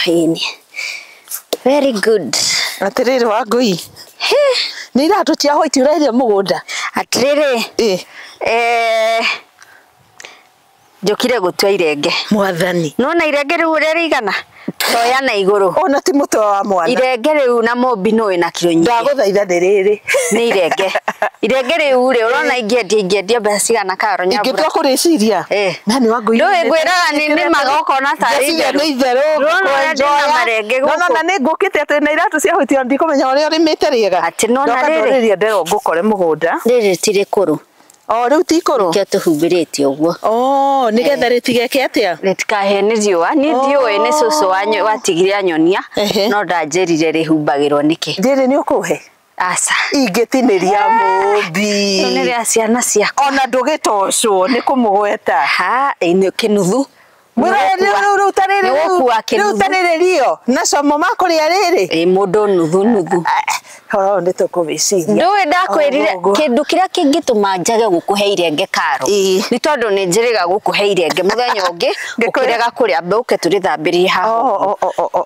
Ĩni. Very good. Atĩrĩrĩ Wangũi. Nĩ iratũ cia white ũreria mũgũnda. Atĩrĩrĩ. Njũkire gũtua irenge. Mwathani. Nona irenge rĩu ũrĩa rĩigana? Toya na igũrũ. Ona ti mũtwe wa mwana. Irenge rĩu na mũmbi nũ wĩna kiro nyingĩ. Ndagũthaitha nĩ rĩrĩ. Nĩ irenge. Irenge rĩu rĩ ũrona ingĩendia mbeca cigana Karo Nyambura? Ingĩtua kũrĩciria. Nani Wangũi. Ndũĩ ngwĩraga nĩ nĩmaga ũkona tarĩ itherũ. Nĩ itherũ. Ndũrona ũrĩa ndĩna marenge gũkũ. No na nĩ ngũkĩte atĩ na iratũ cia white ona ndikũmenya ũrĩa ũrĩmĩte rĩega. Atĩ nona rĩrĩ. Ndoka ndũrĩrie nderwo ngũkore mũgũnda. Rĩrĩ ti rĩkũrũ. O rĩu ti ikũrũ? Nĩkĩo tũhumbĩrĩte ũguo. Oh, nĩgetha rĩtigeke atĩa? Rĩtikahĩe nĩ riũa. Niĩ ndiũĩ nĩ cũcũ watigire anyonia, no ndanjĩrire rĩhumbagĩrwo nĩkĩ. Rĩrĩ nĩ ũkũhe? Aca. Ingĩtinĩria mũmbi. Rĩu nĩ rĩa ciana ciakwa. Ona ndũgĩtocwo nĩ kũmũgweta. Ha, nĩ kĩnuthu. Rĩu ta rĩrĩ rio na como makũrĩa rĩrĩ. Ĩ mũndũ nuthu nuthu. Horo nĩ tũkũmĩciria. Ndũĩ ndakwĩrire kĩndũ kĩrĩa kĩngĩtũma njage gũkũhe irenge Karo. Nĩ tondũ nĩ njĩrĩga gũkũhe irenge mũthenya ũngĩ ũkĩrega kũrĩa mbe ũke tũrĩthambĩrie haha.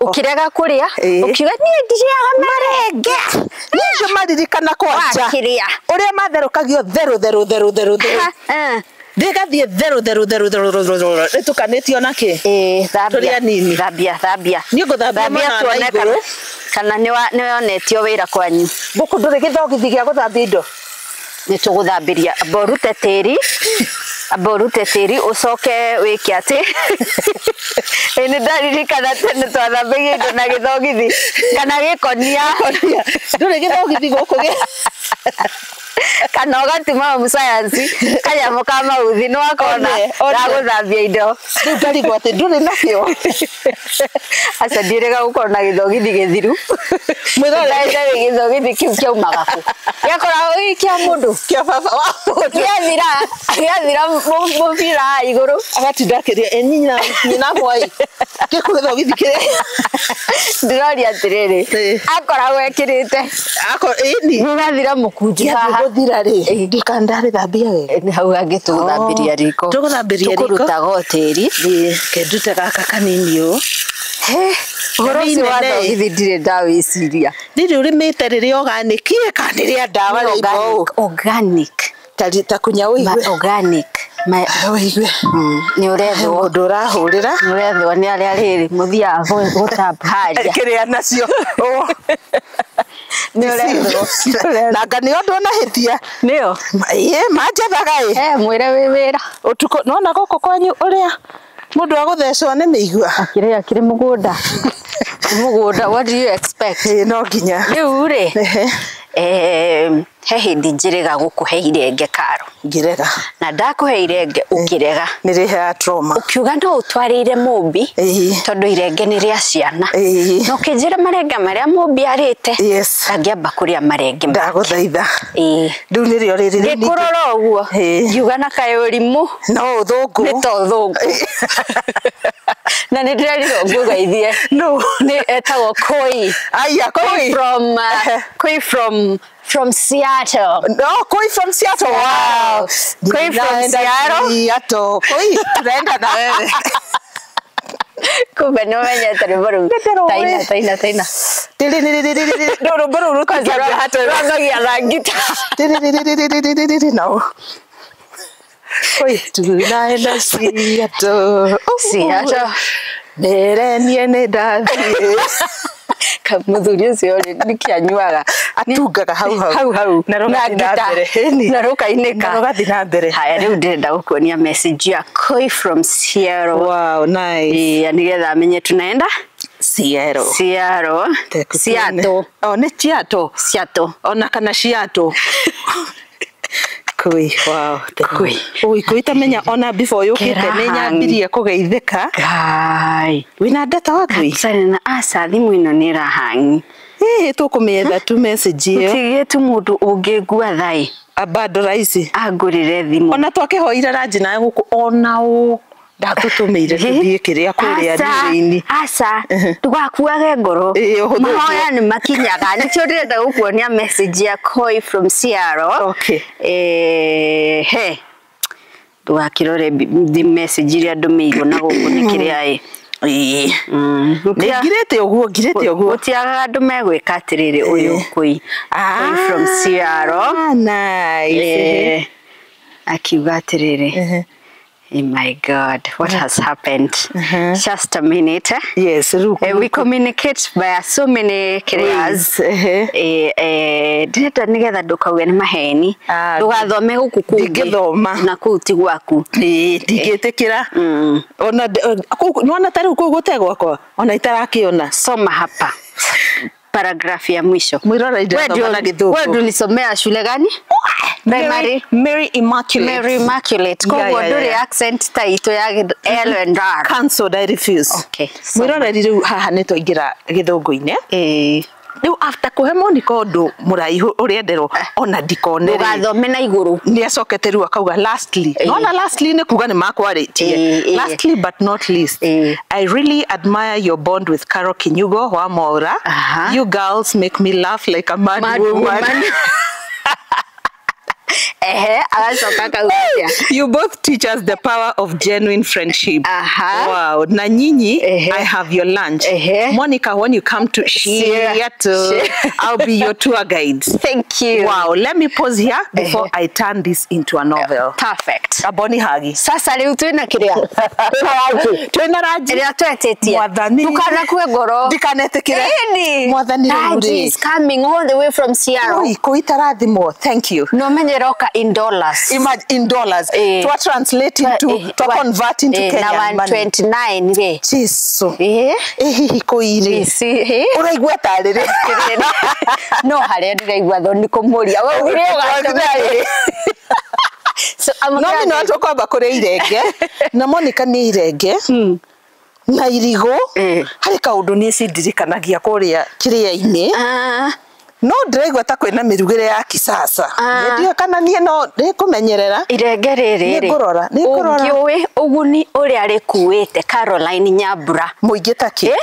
Ũkĩrega kũrĩa ũkiuga niĩ ndirĩaga marenge. Niĩ maririkana kwanja. Wakĩrĩa. Ũrĩa matherũkagio therũ therũ therũ therũ therũ. Ndĩgathiĩ therũ therũ therũ therũ therũ therũ rĩtukanĩtio na kĩ? Thambia. Tũrĩ anini. Thambia thambia. Niĩ ngũthambia mwena wa na igũrũ. Kana nĩ wonetio wĩra kwanyu. Gũkũ ndũrĩ gĩthogithi gĩa gũthambia indo. Nĩ tũgũthambĩria. Amba ũrute tĩri. Amba ũrute tĩri ũcoke wĩke atĩ. Nĩ ndaririkana tene twathambagia indo na gĩthogithi kana gĩkonia. Ndũrĩ gĩthogithi gũkũ gĩ. Kana ũgatuma mũcayanci kanyamũ ka mauthi nĩ wakona gagũthambia indo. Rĩu ndarigwo atĩ ndũrĩ nakĩo. Aca ndiĩrĩga gũkorwo na gĩthogithi gĩthiru. Mwĩrore gĩthogithi kĩu kĩaumaga kũ? Gĩakoragwo gĩ kĩa mũndũ. Kĩa baba wa mũndũ. Gĩathira gĩathira mũbira haha igũrũ. Agatinda akĩria nyina mwai. Gĩkũ gĩthogithi kĩrĩa. Ndĩroria atĩrĩrĩ. Akoragwo ekĩrĩte. Ĩni. Gĩgathira mũkunju haha. Gĩathira rĩ. Ndikana ndarĩthambia wega. Nĩ hau hangĩ tũgũthambĩria riko. Tũgũthambĩria riko. Tũkũrutaga o tĩri. Kendute gaka kanini ũũ. Ũhoro ũcio wa thogithi ndirĩ ndawĩciria. Rĩrĩ ũrĩmĩte rĩrĩ organic kana nĩ rĩa ndawa rĩimbo ũũ? Organic. Ta kunya ũigue. Organic. Ũigue. Nĩ ũrethwo. Mũndũ ũrahũrĩra. Nĩ ũrethwo nĩ arĩa rĩrĩ mũthiaga gũtamba harĩa. Kĩrĩa nacio. Nĩ ũrethwo. Nanga nĩo ndũnahĩtia. Nĩo? Ĩ manjethaga ĩ. Mwĩre wĩ wĩra. Ũtukũ nona gũkũ kwanyu ũrĩa mũndũ agũthecwo nĩ mĩigua. Akĩrĩ akĩrĩ mũgũnda. Mũgũnda, what do you expect? No nginya. Rĩu rĩ, he hĩndĩ njĩrĩga gũkũhe irenge Karo. Ngĩrega. Na ndakũhe irenge ũkĩrega. Nĩ rĩheaga trauma. Ũkiuga no ũtwarĩire mũmbi tondũ irenge nĩ rĩa ciana. Na ũkĩnjĩra marenge marĩa mũmbi arĩte. Ndangĩamba kũrĩa marenge make. Ndagũthaitha. Rĩu nĩrĩo rĩrĩ. Ngĩkũrora ũguo. Ngiuga na kaĩ ũrimũ. No ũthũngũ. Nĩ ta ũthũngũ. Na nĩ ndĩrerirwo ngũgeithie. No. Nĩ etagwo Koi. Aya, Koi. Koi from Seattle. No, Koi from Seattle. Wow. Koi from Seattle. Seattle. Koi, tunaenda na wewe. Kumbe nĩ ũmenyete rwĩmbo rũu. Taina, taina, taina. Rwĩmbo rũu rũtingĩambia hata. Rwambagia na ngita. No. Koi, tunaenda Seattle. Seattle. Mbere niĩ nĩ ndathiĩ. Mũthuri ũcio rĩ nĩkĩ anyuaga? Atungaga hau hau. Hau hau. Na rũgathiĩ na mbere. Na rũkainĩka. Na rũgathiĩ na mbere. Haya rĩu ndĩrenda gũkuonia message ya Koi from Seattle. Wow, nice. Nĩgetha amenye tunaenda Seattle. Seattle. Seattle. Oh, nĩ Seattle. Seattle. Ona kana Seattle. Koi, wow. Koi. Oi, Koi tamenya ona before yũkĩte nĩ nyambirie kũgeithĩka. Ngai. Wĩna data Wangũi? Aca na aca thimũ ĩno nĩ ĩrahangi. Ĩĩ tũkũmĩetha tu message ĩyo. Gũtigĩte tu mũndũ ũngĩngua thaĩ. Bado raici. Angũrĩre thimũ. Ona twakĩhoire ranji nawe gũkũ ona ũ ndatũtũmĩire tũthiĩ kĩrĩa kũrĩa nduĩrĩ-inĩ. Aca, ndũgakuage ngoro. Mahoya nĩ makinyaga. Nĩkĩo ndĩrenda gũkuonia message ya Koi from Seattle. Okay. He. Ndũgakĩrore message iria ndũmĩirwo na gũkũ nĩ kĩrĩa ĩ. Ĩĩ. Nĩ ngirĩte ũguo, ngirĩte ũguo. Gũtiagaga andũ megwĩka atĩrĩrĩ ũyũ kũi from Seattle. Nice. Akiuga atĩrĩrĩ. Oh my God, what has happened? Just a minute. Yes, we communicate by so many careers. Ndĩrenda nĩgetha ndũkauge nĩ maheni. Ndũgathome gũkũ kũngĩ. Ndingĩthoma. Na kũu ti gwaku. Ndingĩtĩkĩra. Ona nĩwona ta rĩu kũu gũte gwakwa ona itarakĩona. Soma hapa. Paragraph ya mwisho. Mwirora ndirathoma na Gĩthũngũ. Wewe ulisomea shule gani? Primary. Mary Immaculate. Mary Immaculate. Koguo ndũrĩ accent ta itũ ya L and R. Cancelled, I refuse. Okay. Mwiroreri rĩu haha nĩ twaingĩra Gĩthũngũ-inĩ. Rĩu after kũhe Monica ũndũ mũraihu ũrĩa nderwo ona ndikone rĩ. Ndũgathome na igũrũ. Nĩ acokete rĩu akauga lastly. Nona lastly nĩ kuga nĩ makwarĩtie. Lastly but not least. I really admire your bond with Carol Kinyugo wa Mwaura. You girls make me laugh like a mad woman. You both teach us the power of genuine friendship. Wow. Na nyinyi, I have your lunch. Monica, when you come to Seattle, I'll be your tour guide. Thank you. Wow. Let me pause here before I turn this into a novel. Perfect. Aboni hagi. Sasa rĩu twĩna kĩrĩa? Twĩna ranji. Ĩrĩa twetĩtie. Mwathani. Ndũkanakue ngoro. Ndikanetĩkĩre. Mwathani rĩu rĩ. Is coming all the way from Seattle. Oi, kũu itarathimwo. Thank you. No menye roka in dollars. Imagine in dollars. To translate into, to convert into Kenyan money. 129 rĩ. Jesu. Hihi kũi rĩ. Ũraigua tarĩ rĩ. No harĩa ndĩraigua thoni kũmũria. We ugire ũgatũmĩra. So no no tũkwamba kũrĩa irenge. Na Monica nĩ irenge. Na irigũ. Harĩ kaũndũ niĩ cindirikanagia kũrĩa kĩrĩa-inĩ. No ndĩraigua ta kwĩna mĩrugĩre ya kisasa. Ndiũĩ kana niĩ no ndĩkũmenyerera. Irenge rĩrĩ rĩ. Nĩngũrora, nĩngũrora. Ũngĩũĩ ũguni ũrĩa rĩkuĩte Caroline Nyambura. Mũingĩ ta kĩ?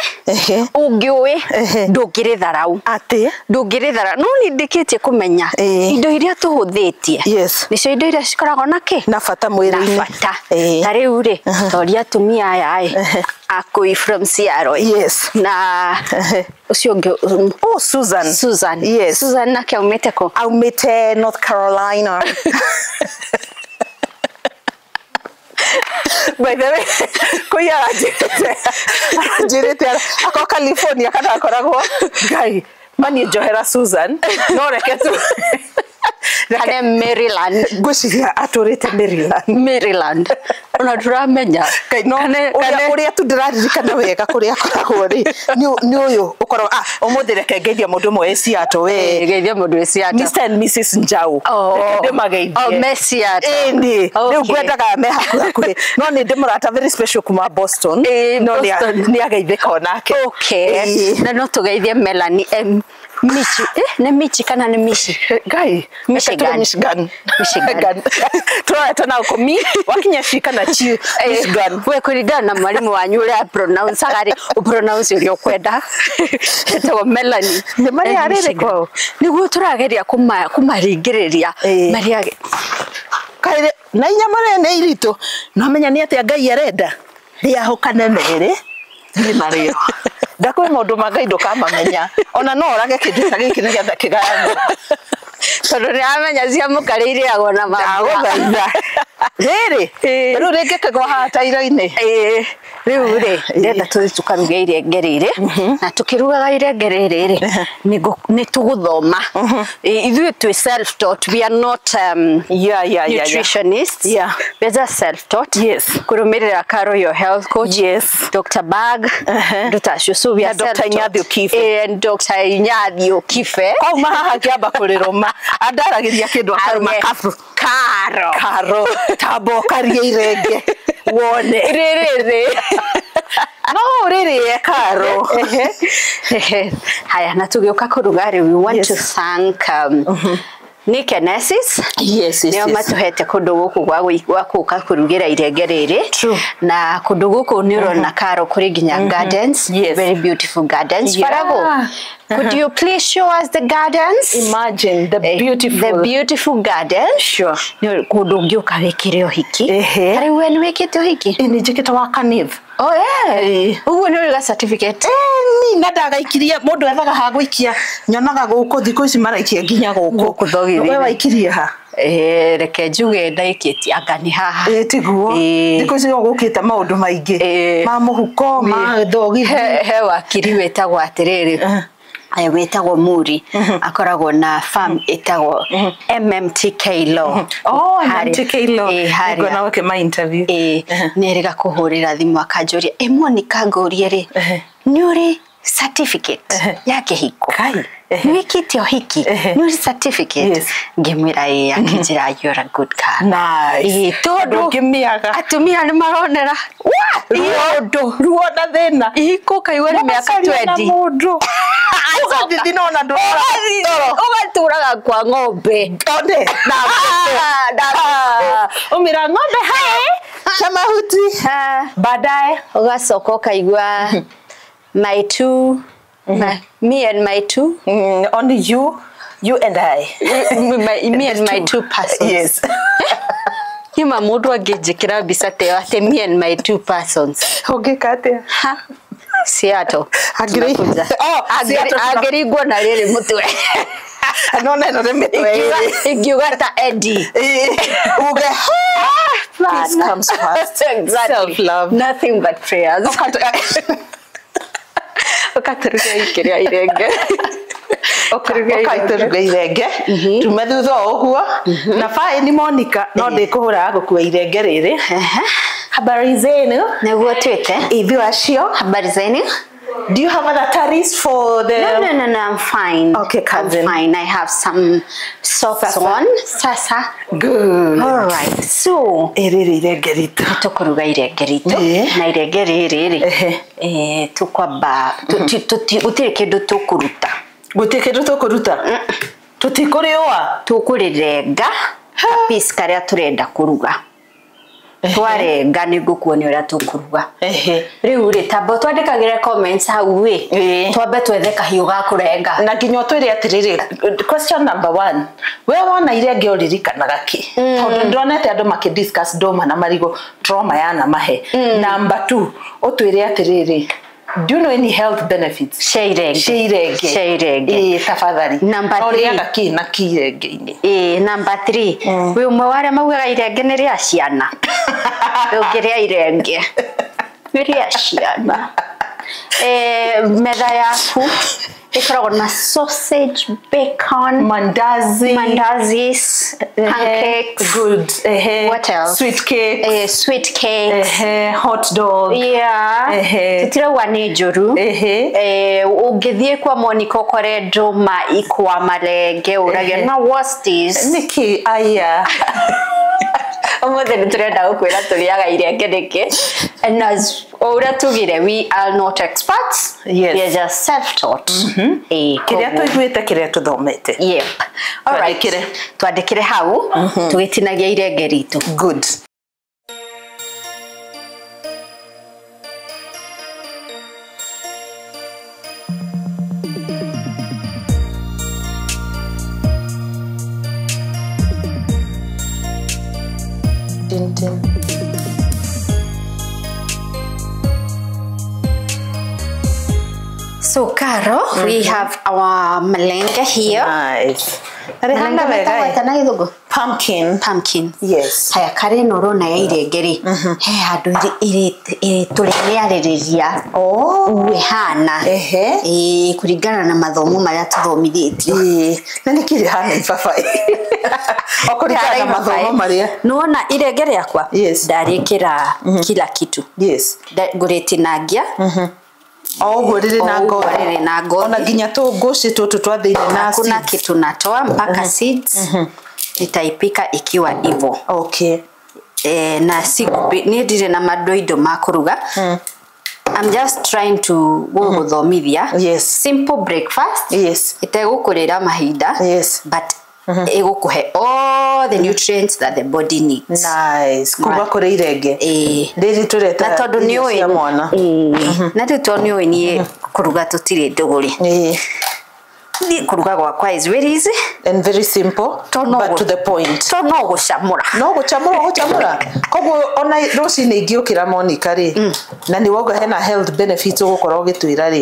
Ũngĩũĩ ndũngĩrĩtharau. Atĩ? Ndũngĩrĩthara. No nĩ ndĩkĩtie kũmenya indo iria tũhũthĩtie. Yes. Nĩcio indo iria cikoragwo na kĩ? Na bata mwĩrĩ-inĩ. Na bata. Ta rĩu rĩ, toria atumia aya ĩ. Akui from Seattle. Yes. Na ũcio ũngĩ. Oh, Susan. Susan. Yes. Susan nake aumĩte kũ? Aumĩte North Carolina. By the way, kũi aranjĩrĩte akorwo California kana akoragwo Ngai mani njohera Susan no reke tu Kana Maryland. Ngwĩciria atũrĩte Maryland. Maryland. Ona ndũramenya. No, ũrĩa tu ndĩraririkana wega kũrĩa akoragwo rĩ nĩ ũyũ ũkorwo ũmũthĩ reke ngeithie mũndũ ũmwe wĩ Seattle we. Ngeithie mũndũ wĩ Seattle. Mr and Mrs Njau. Reke ndĩmageithie. Oh, me Seattle. Ĩni. Rĩu ngwendaga me hakuhĩ hakuhĩ. No nĩ ndĩ mũrata very special kuma Boston. No nĩ ageithĩka onake. Okay. Na no tũgeithie Melanie M. Michi, nĩ Michi kana nĩ Michi? Ngai, Michigan. Michigan. Michigan. Tũroretwo na ũkũmi, wakinya ci kana chi, Michigan. We kũringana na mwarimũ wanyu ũrĩa pronounce-aga rĩ, ũ-pronounce ũrĩa ũkwenda. Etagwo Melanie. Nĩ marĩa rĩrĩ kwao? Nĩguo tũrageria kũmaringĩrĩria. Marĩa Kaĩrĩ, na inyama rĩ nĩ iritũ. No menya nĩ atĩa Ngai arenda. Rĩahũkane merĩ, thiĩ narĩo. Ndakwĩ maũndũ ma Ngai ndũkamamenya. Ona no orage kĩndũ ta gĩkĩ nĩgetha kĩgayanwo. Tondũ nĩramenya cia mũkarĩ irĩagwo na mambura. Ndagũthaitha. Rĩrĩ, rĩu rĩngĩkĩgwa haha tairo-inĩ. Rĩu rĩ, ndĩrenda tũthiĩ tũkaruge irenge rĩrĩ. Na tũkĩrugaga irenge rĩrĩ rĩ, nĩ tũgũthoma. Ithuĩ twĩ self-taught, we are not nutritionists. We are just self-taught. Yes. Kũrũmĩrĩra Carol, your health coach. Yes. Dr. Bag. Dr. Acio. So we are Dr. self-taught. Inyathiũ Kibe. And Dr. Inyathiũ Kibe. Kauma haha ngĩamba kũrĩrũma. Andaragĩria kĩndũ akarũma kabu. Karo. Karo. Tamba ũkarie irenge. Wone. Rĩrĩ. No rĩrĩe Karo. Haya, na tũgĩũka kũruga rĩ, we want to thank Nick and Essis. Yes, yes, nĩo matũhete kũndũ gũkũ gwa gũka kũrugĩra irenge rĩrĩ. True. Na kũndũ gũkũ nĩ ũrona Karo kũrĩ nginya gardens. Yes. Very beautiful gardens. Yeah. Barago. Could you please show us the gardens? Imagine the beautiful, the beautiful garden. Sure. Kundu ngiuka wikire uhiki. Ari we ni wikite uhiki? Ni njikite wa Kaniv. Oh yeah. Uguo ni uri certificate. Ni na ndagaikirie mundu ethaga ha guikia nyonaga guku thiku ici maraikia nginya guku thogithi. We waikirie ha? Reke njuge ndaikitie anga ni haha. Tiguo. Thiku ici gukite maundu maingi ma muhuko ma thogithi. He wakiri wetagwo atiriri. Wetagwo Muri akoragwo na farm etagwo MMTK Law. Oh, MMTK Law. Ngona wake ma interview. Nĩ kuhurira thimu akanjũria, Monica ngũrie rĩ, nĩ ũrĩ certificate ya kĩhiko? Nĩ wĩkĩte ũhiki? Nĩ ũrĩ certificate? Ngĩmwĩra ĩĩ, akĩnjĩra you're a good girl. Nice. Tondũ ngĩmĩaga atumia nĩ maronera ruo na thĩna. Ihiko kaigua nĩ mĩaka 20. Mũndũ ũgathiĩ nona ndũra ũgatũraga kwa ng'ombe. One na umira ng'ombe hae cha mahuti baadaye ũgacoka ũkaigua my two, me and my two. Only you, you and I. Me and my two persons. Yes. Yuma mundu angĩnjĩkĩra mbica ta ĩyo atĩ me and my two persons. Ũngĩka atĩa? Seattle. Angĩringwo na rĩrĩ mũtwe. Nona ĩno nĩ mĩtwe ĩrĩ. Ingiuga ta Eddie. Uge peace comes first. Exactly. Self-love. Nothing but prayers. Ũkatũruga ikĩrĩa irenge. Ũkaitũruga irenge. Tume thutha o ũguo. Na faĩni Monica no ndĩkũhũra gũkua irenge rĩrĩ. Habari zenu. Nĩguo twĩte. Ithuĩ acio. Habari zenu. Do you have other tariffs for the... No, I'm fine. Okay, cousin. I'm fine. I have some socks on. Sasa. Good. All right. So... Ĩrĩrĩ irenge ritũ. Tũkũruga irenge ritũ. Na irenge rĩrĩ rĩ. Tũkwamba... Gũtirĩ kĩndũ tũkũruta. Gũtirĩ kĩndũ tũkũruta? Tũtikũrĩũa? Tũkũrĩrenga piece karĩa tũrenda kũruga. Twarenga nĩ ngũkuonia ũrĩa tũkũruga. Rĩu rĩ tamba twandĩkagĩre comments hau ĩ twambe twethe kahiũ ga kũrenga. Na nginya ũtwĩre atĩrĩrĩ, question number 1, we wona irenge ũririkanaga kĩ? Tondũ ndonete andũ makĩ discuss ndũma na marigũ trauma yanamahe. Number 2, ũtwĩre atĩrĩrĩ, do you know any health benefits? Cia irenge. Cia irenge. Cia irenge. Tafadhali. Number 3. Ũrĩaga kĩ na kĩ irenge-inĩ? Number 3. Wĩ ũmwe wa arĩa maugaga irenge nĩ rĩa ciana. Ndũngĩrĩa irenge. Nĩ rĩa ciana. Metha yaku ĩkoragwo na sausage, bacon, mandazi, mandazis, pancakes. Good. What else? Sweet cakes. Sweet cakes. Hot dog. Yeah. Tutirauga nĩ njũru. Ũngĩthiĩ kwa Monica ũkore ndũma ikwa marenge ũrage no what's this? Nĩkĩ aya? Ũmũthĩ nĩ tũrenda gũkwĩra tũrĩaga irenge nĩkĩ. And as ũrĩa tugire, we are not experts. Yes. We are just self-taught. Kĩrĩa tũiguĩte kĩrĩa tũthomete. Yep. All right. Twandĩkĩre hau tũgĩtinagia irenge ritũ. Good. Tin. So, Caro, we have our malenge here. Nice. Malenge Pumpkin. Pumpkin. Yes. Haya kare no rona ya irenge ri. He handu iri tũrĩmĩarĩrĩria. Oh. Ĩhana. Kũringana na mathomo marĩa tũthomithĩtio. Na nĩkĩ rĩhana ibabaĩ? O kũringana na mathomo marĩa. Nĩwona irenge rĩakwa? Yes. Ndarĩkĩra kila kitu. Yes. Ngũrĩtinangia. O ũguo rĩrĩ na ngothi. Rĩrĩ na ngothi. Ona nginya tũngũcĩ tũtũ twa thĩinĩ na seeds. Hakuna kitu natoa mpaka seeds. Nitaipika ikiwa hivyo. Okay. Na niĩ ndirĩ na madoido ma kũruga. I'm just trying to gũgũthomithia. Yes. Simple breakfast. Yes. Ĩtegũkũrĩra mahinda. Yes. But ĩgũkũhe all the nutrients that the body needs. Nice. Kuma kũrĩ irenge. Rĩrĩ tũreta. Na tondũ nĩ ũĩ mwana. Na rĩu tondũ nĩ ũĩ niĩ kũruga tũtirĩ ndũgũ rĩ. Kũruga gwakwa is very easy and very simple but to the point. To no gũcamũra. No gũcamũra gũcamũra. Koguo ona rũcinĩ ingĩũkĩra Monica rĩ, na nĩ wauga hena health benefits ũgũkorwo ũgĩtwĩra rĩ.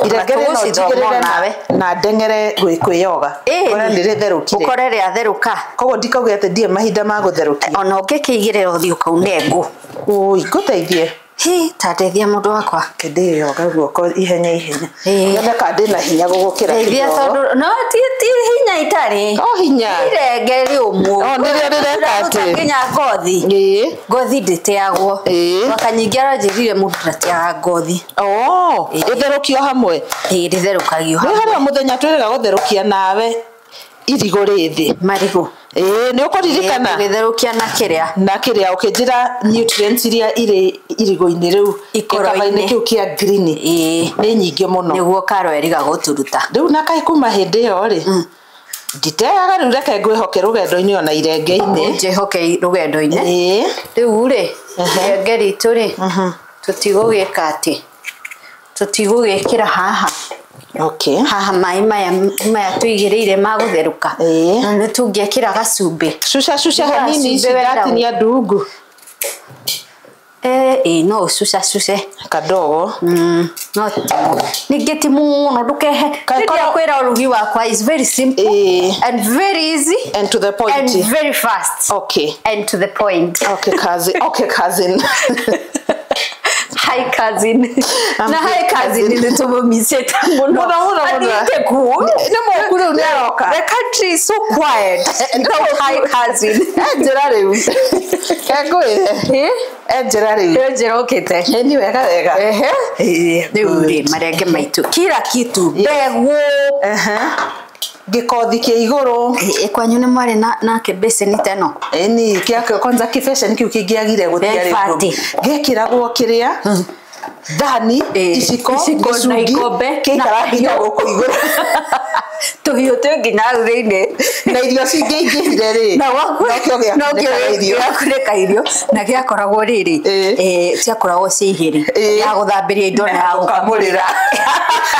Irenge rĩ no njigĩrĩre na ndeng'ere kwĩyoga. Ũkore nĩ rĩtherũkire. Ũkore rĩatherũka. Koguo ndikauge atĩ ndirĩ mahinda ma gũtherũkia. Ona ũngĩkĩigĩrĩra ũthiĩ ũkaune ngũ. Ũi, ngũteithie. Hi, ta ndeithia mũndũ wakwa. Ndĩyoga guoko ihenya ihenya. Nyone ka ndĩna hinya gũgũkĩra kidogo. Tondũ no ti hinya itarĩ. No hinya. Irenge rĩũmũ. O nĩrĩo rĩreka atĩ. Nginya ngothi. Ngothi ndĩteagwo. Mwaka nyingĩ aranjĩrire mũndũ ndateaga ngothi. Oh, ĩtherũkio hamwe. Ĩĩ, rĩtherũkagio hamwe. Nĩ harĩa mũthenya twĩrĩga gũtherũkia nawe irigũ rĩthĩ. Marigũ. Nĩ ũkũririkana. Tũgĩtherũkia na kĩrĩa. Na kĩrĩa ũkĩnjĩra nutrients iria irĩ irigũ-inĩ rĩu gĩkaba-inĩ kĩu kĩa green. Nĩ nyingĩ mũno. Nĩguo karo ĩriga gũtũruta. Rĩu na kaĩ kuma hĩndĩ ĩyo rĩ. Nditeaga rĩu reke ngwĩhoke rũgendo-inĩ ona irenge-inĩ. Njĩhoke rũgendo-inĩ. Rĩu rĩ, irenge ritũ rĩ, tũtigũgĩka atĩ. Tũtigũgĩkĩra haha. Okay. Haha maĩ maya tũigĩrĩire ma gũtherũka. Na nĩ tũngĩekĩra gacumbĩ. Cuca cuca hanini ici ndatinia ndungu. No ũcuca cuce. Kadogo. No ningĩ ti mũno ndũkehe. Rĩrĩa kwĩra ũrugi wakwa is very simple and very easy and to the point and very fast. Okay. And to the point. Okay cousin. Okay cousin. Hi cousin. Na hi cousin nĩ tũmũmicĩte mũno. Mũno mũno mũno. Athiĩte kuo. Nĩ mũku rĩu nĩ aroka. The country is so quiet. No hi cousin. Enjĩra rĩu. Kengwĩre. Enjĩra rĩu. Enjĩra ũkĩte. Nĩ wega wega. Rĩu rĩ marenge maitũ. Kila kitu. Mbegũ. Gĩkothi kĩa igũrũ. Kwanyu nĩ mwarĩ na kĩbĩcĩni ta ĩno? Ĩni, kĩa kwanza kĩbeceni kĩu kĩngĩagire gũtiarĩ ũndũ. Gĩekĩragwo kĩrĩa thani, iciko, gĩcungi, gĩikara nginya gũkũ igũrũ. Tũhiũ twĩ nginya hau thĩinĩ. Na irio cingĩingĩhire rĩ, nokĩo gĩakunĩka irio. Na gĩakoragwo rĩrĩ, ciakoragwo ciĩ igĩrĩ, ya gũthambĩria indo na ya gũkamũrĩra.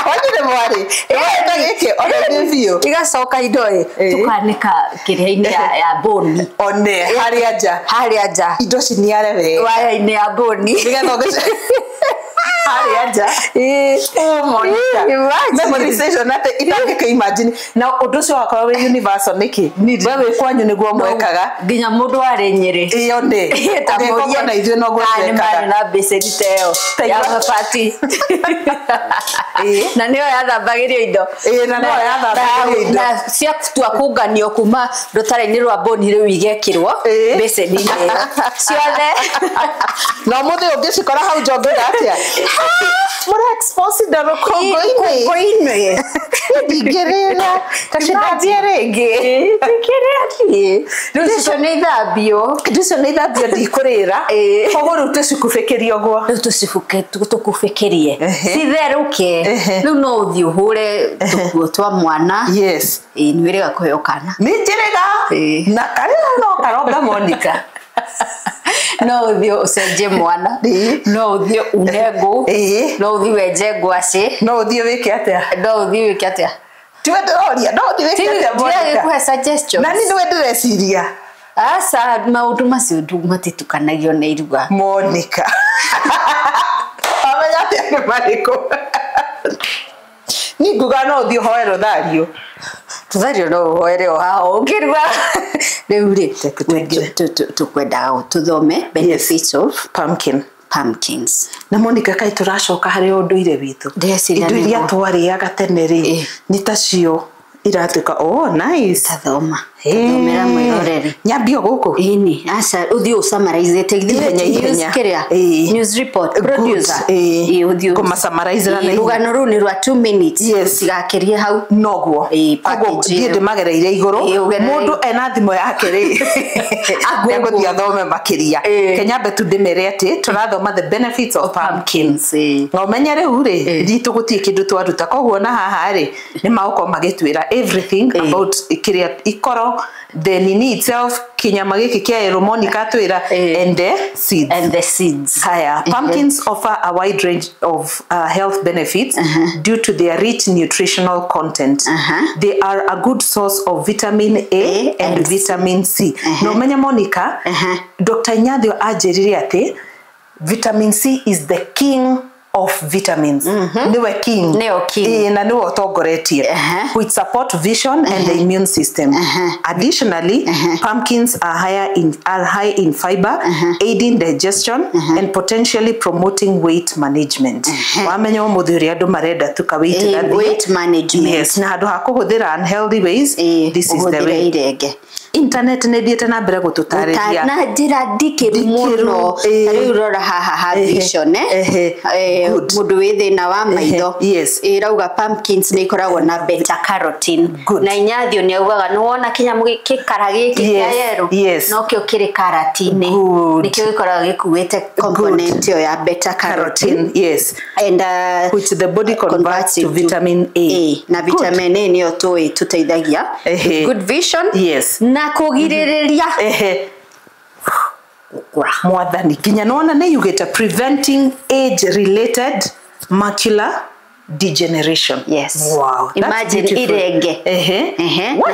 Wanyu nĩ mwarĩ? Ĩĩ, gĩkĩ ona nĩ biũ. Igacoka indo ĩ, tũkanĩka kĩrĩa-inĩ ya mbũni. One, harĩa nja. Harĩa nja. Indo ciniare wega. Waya-inĩ ya mbũni. Nĩgetha harĩa nja. Oh, Monica. Memorization atĩ itangĩka imagine. Na ũndũ ũcio wakorwo wĩ universal nĩkĩ? We wĩ kwanyu nĩguo mwekaga. Nginya mũndũ warĩ Nyĩrĩ. Ĩyo nĩ. Ũgĩkorwo na ithuĩ noguo twekaga. Nĩ marĩ na mbĩcĩni ta ĩyo ya mabati. Na nĩyo yathambagĩrio indo. Na nĩyo yathambagĩrio indo. Na ciatua kũnganio kuma rũtara-inĩ rwa mbũni rĩu igekĩrwo mbĩcĩni-inĩ ĩyo. Ciothe. Na ũmũthĩ ũngĩcikora hau nja ũngĩuga atĩa? Mũra expose indo rũkũngũ-inĩ. Ndingĩrĩra. Ta cithambie rĩngĩ. Ndingĩrĩra niĩ. Rĩu icio nĩ ithambio. Indo icio nĩ ithambio ndikũrĩra. Koguo rĩu tũcikubĩkĩrie ũguo. Rĩu tũkubĩkĩrie. Citherũke. Rĩu no ũthiĩ ũhũre tũkuo twa mwana. Yes. Nĩ wĩrĩga kũheo kana. Nĩ njĩrĩga. Na karĩa no karonga Monica. No ũthiĩ ũcenjie mwana. No ũthiĩ une ngũ. No ũthiĩ wenje ngwacĩ. No ũthiĩ wĩke atĩa? No ũthiĩ wĩke atĩa? Tiwe ndĩroria, no ũthiĩ wĩke atĩa Monica? Ndiragĩkũhe suggestions. Na niĩ nĩwe ndĩreciria. Aca, maũndũ macio matitukanagio na iruga. Monica. Wamenya atĩa nĩ marĩkũ? Niĩ nguga no ũthiĩ ũhoe rũthario. Rũthario no ũhoere o haha ũngĩruga. Rĩu rĩ, tũkwendaga tũthome benefits of pumpkin. Pumpkins. Na Monica kaĩ tũracoka harĩ ũndũire witũ. Indo iria twarĩaga tene rĩ, nĩ tacio iratuĩka oh nice. Tathoma. Tathomera mwĩroreri. Nyambio gũkũ. Ĩni, aca ũthiĩ ũsummarizĩte ihenya. Kĩrĩa? News report producer. Ĩĩ, ũthiĩ kũmasummarize na ihenya. Rũgano rũu nĩ rwa 2 minutes. Yes. Gũtigakĩrie hau. Noguo. Koguo thiĩ ndĩmagereire igũrũ. Mũndũ ena thimũ yake rĩ. Nĩegũthiĩ athome makĩria. Kenyambe tu ndĩmere atĩ tũrathoma the benefits of pumpkins. Na ũmenye rĩu rĩ, ritũ gũtirĩ kĩndũ twaruta. Koguo na haha rĩ, nĩ magũkorwo magĩtwĩra everything about kĩrĩa ikoro Karo, the nini itself, kinyama giki kia yellow Monica twira, and the seeds. And the seeds. Haya. Pumpkins offer a wide range of health benefits due to their rich nutritional content. They are a good source of vitamin A and vitamin C. No menya Monica, Dr. Nyathio anjĩrire atĩ vitamin C is the king of vitamins. Niwe king. Nĩo king. Na niwe ũtongoretie. Which support vision and the immune system. Additionally, pumpkins are high in fiber, aiding digestion and potentially promoting weight management. Wamenya ũmũthĩ ũrĩa andũ marenda tuka weight gathie. Weight management. Yes, na handũ ha kũhũthĩra unhealthy ways, this is the way. Irenge. Internet nĩ thiĩte na mbere gũtũtarĩria na njĩra ndikĩru mũno. Ta rĩu rora haha ha vision, mũndũ wĩ thĩna wa maitho, ĩrauga pumpkins nĩ ikoragwo na beta carotene. Na Inyathio nĩ augaga nĩ wona kĩnyamũ gĩkara gĩkĩ kĩa yellow, nokĩo kĩrĩ karati-inĩ, nĩkĩo gĩkoragwo gĩkuĩte component ĩyo ya beta carotene. Yes. And which the body converts to vitamin A. Na vitamin A nĩyo tũĩ tũteithagia good vision. Yes. Na kũgirĩrĩria mwathani nginya nona nĩ yugĩte preventing age related macular degeneration. Yes. Wow. Imagine irenge.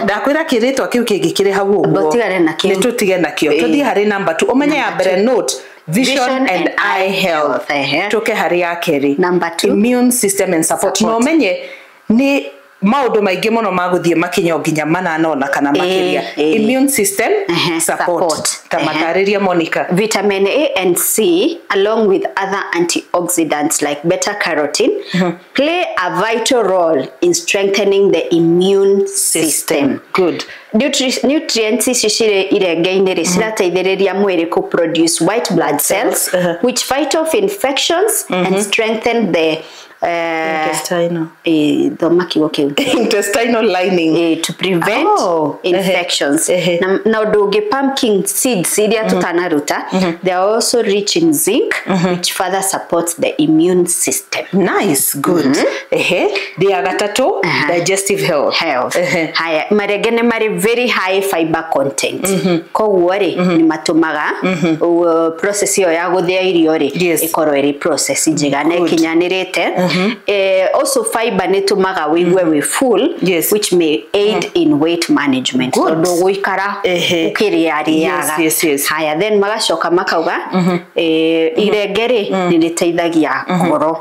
Ndakwĩra kĩrĩtwa kĩu kĩngĩ kĩrĩ hau ũguo. Tũtigane nakĩo. Nĩ tũtige nakĩo. Tũthiĩ harĩ number 2. Ũmenye ya mbere note vision and eye health. Tũke harĩ ya kerĩ. Number 2. Immune system and support. Na ũmenye nĩ maũndũ maingĩ mũno magũthiĩ makinya nginya manana ona kana makĩria. Immune system support. Ta matarĩria Monica. Vitamin A and C along with other antioxidants like beta carotene play a vital role in strengthening the immune system. Good. Nutrients ici cirĩ irenge-inĩ rĩ cirateithĩrĩria mwĩrĩ kũ produce white blood cells which fight off infections and strengthen the intestinal intestinal lining to prevent infections. Na ũndũ ũngĩ, pumpkin seeds iria tũtanaruta, they are also rich in zinc, which further supports the immune system. Nice, good. Ya gatatũ, digestive health. Haya, marenge nĩ marĩ very high fiber content. Koguo rĩ nĩ matũmaga process ĩyo ya gũthĩa irio rĩ ĩkorwo ĩrĩ process njega na ĩkinyanĩrĩte. Also fiber nĩ tũmaga wĩigue wĩ full, which may aid in weight management. Tondũ gũikara ũkĩrĩarĩaga. Haya, then magacoka makauga irenge rĩ nĩ rĩteithagia ngoro.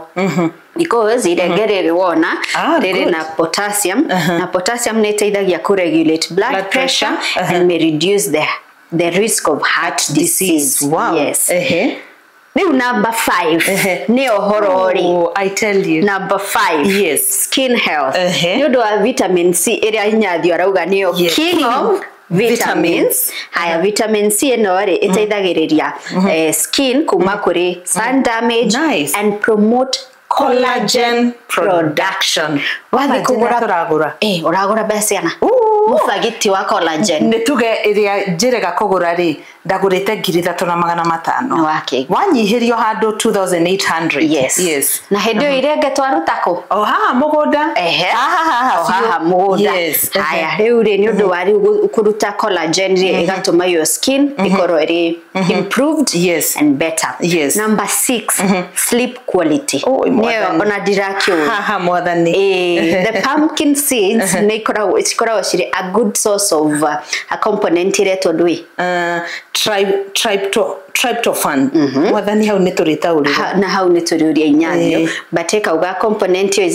Because irenge rĩrĩ wona rĩrĩ na potassium, na potassium nĩ ĩteithagia kũ regulate blood pressure and may reduce the risk of heart disease. Wow. Yes. Rĩu number 5 nĩ ũhoro rĩ. I tell you. Number 5. Yes. Skin health. Nĩ ũndũ wa vitamin C ĩrĩa Inyathio arauga nĩyo king of vitamins. Haya, vitamin C ĩno rĩ ĩteithagĩrĩria skin kuma kũrĩ sun damage and promote collagen production. Wathiĩ kũgũra ũragũra mbeca cigana? Mũbagiti wa collagen. Nĩ tuge ĩrĩa njĩrega kũgũra rĩ ndagũrĩte 3,500. Wanyihĩrio handũ 2,800. Yes. Yes. Na hĩndĩ ĩyo irenge twaruta kũ? O haha mũgũnda. Haha mũgũnda. Yes. Haya, rĩu rĩ nĩ ũndũ wa rĩu kũruta collagen rĩ ĩgatũma your skin ĩkorwo ĩrĩ improved and better. Yes. Number 6, sleep quality. Nĩyo ona ndirakĩũĩ. Haha mwathani. The pumpkin seeds nĩ cikoragwo cirĩ a good source of a component ĩretwo ndũĩ? Tryptophan. Mwathani hau nĩ tũrĩtaũrĩra. Na hau nĩ tũrĩũria Inyathio. But ĩkauga component ĩyo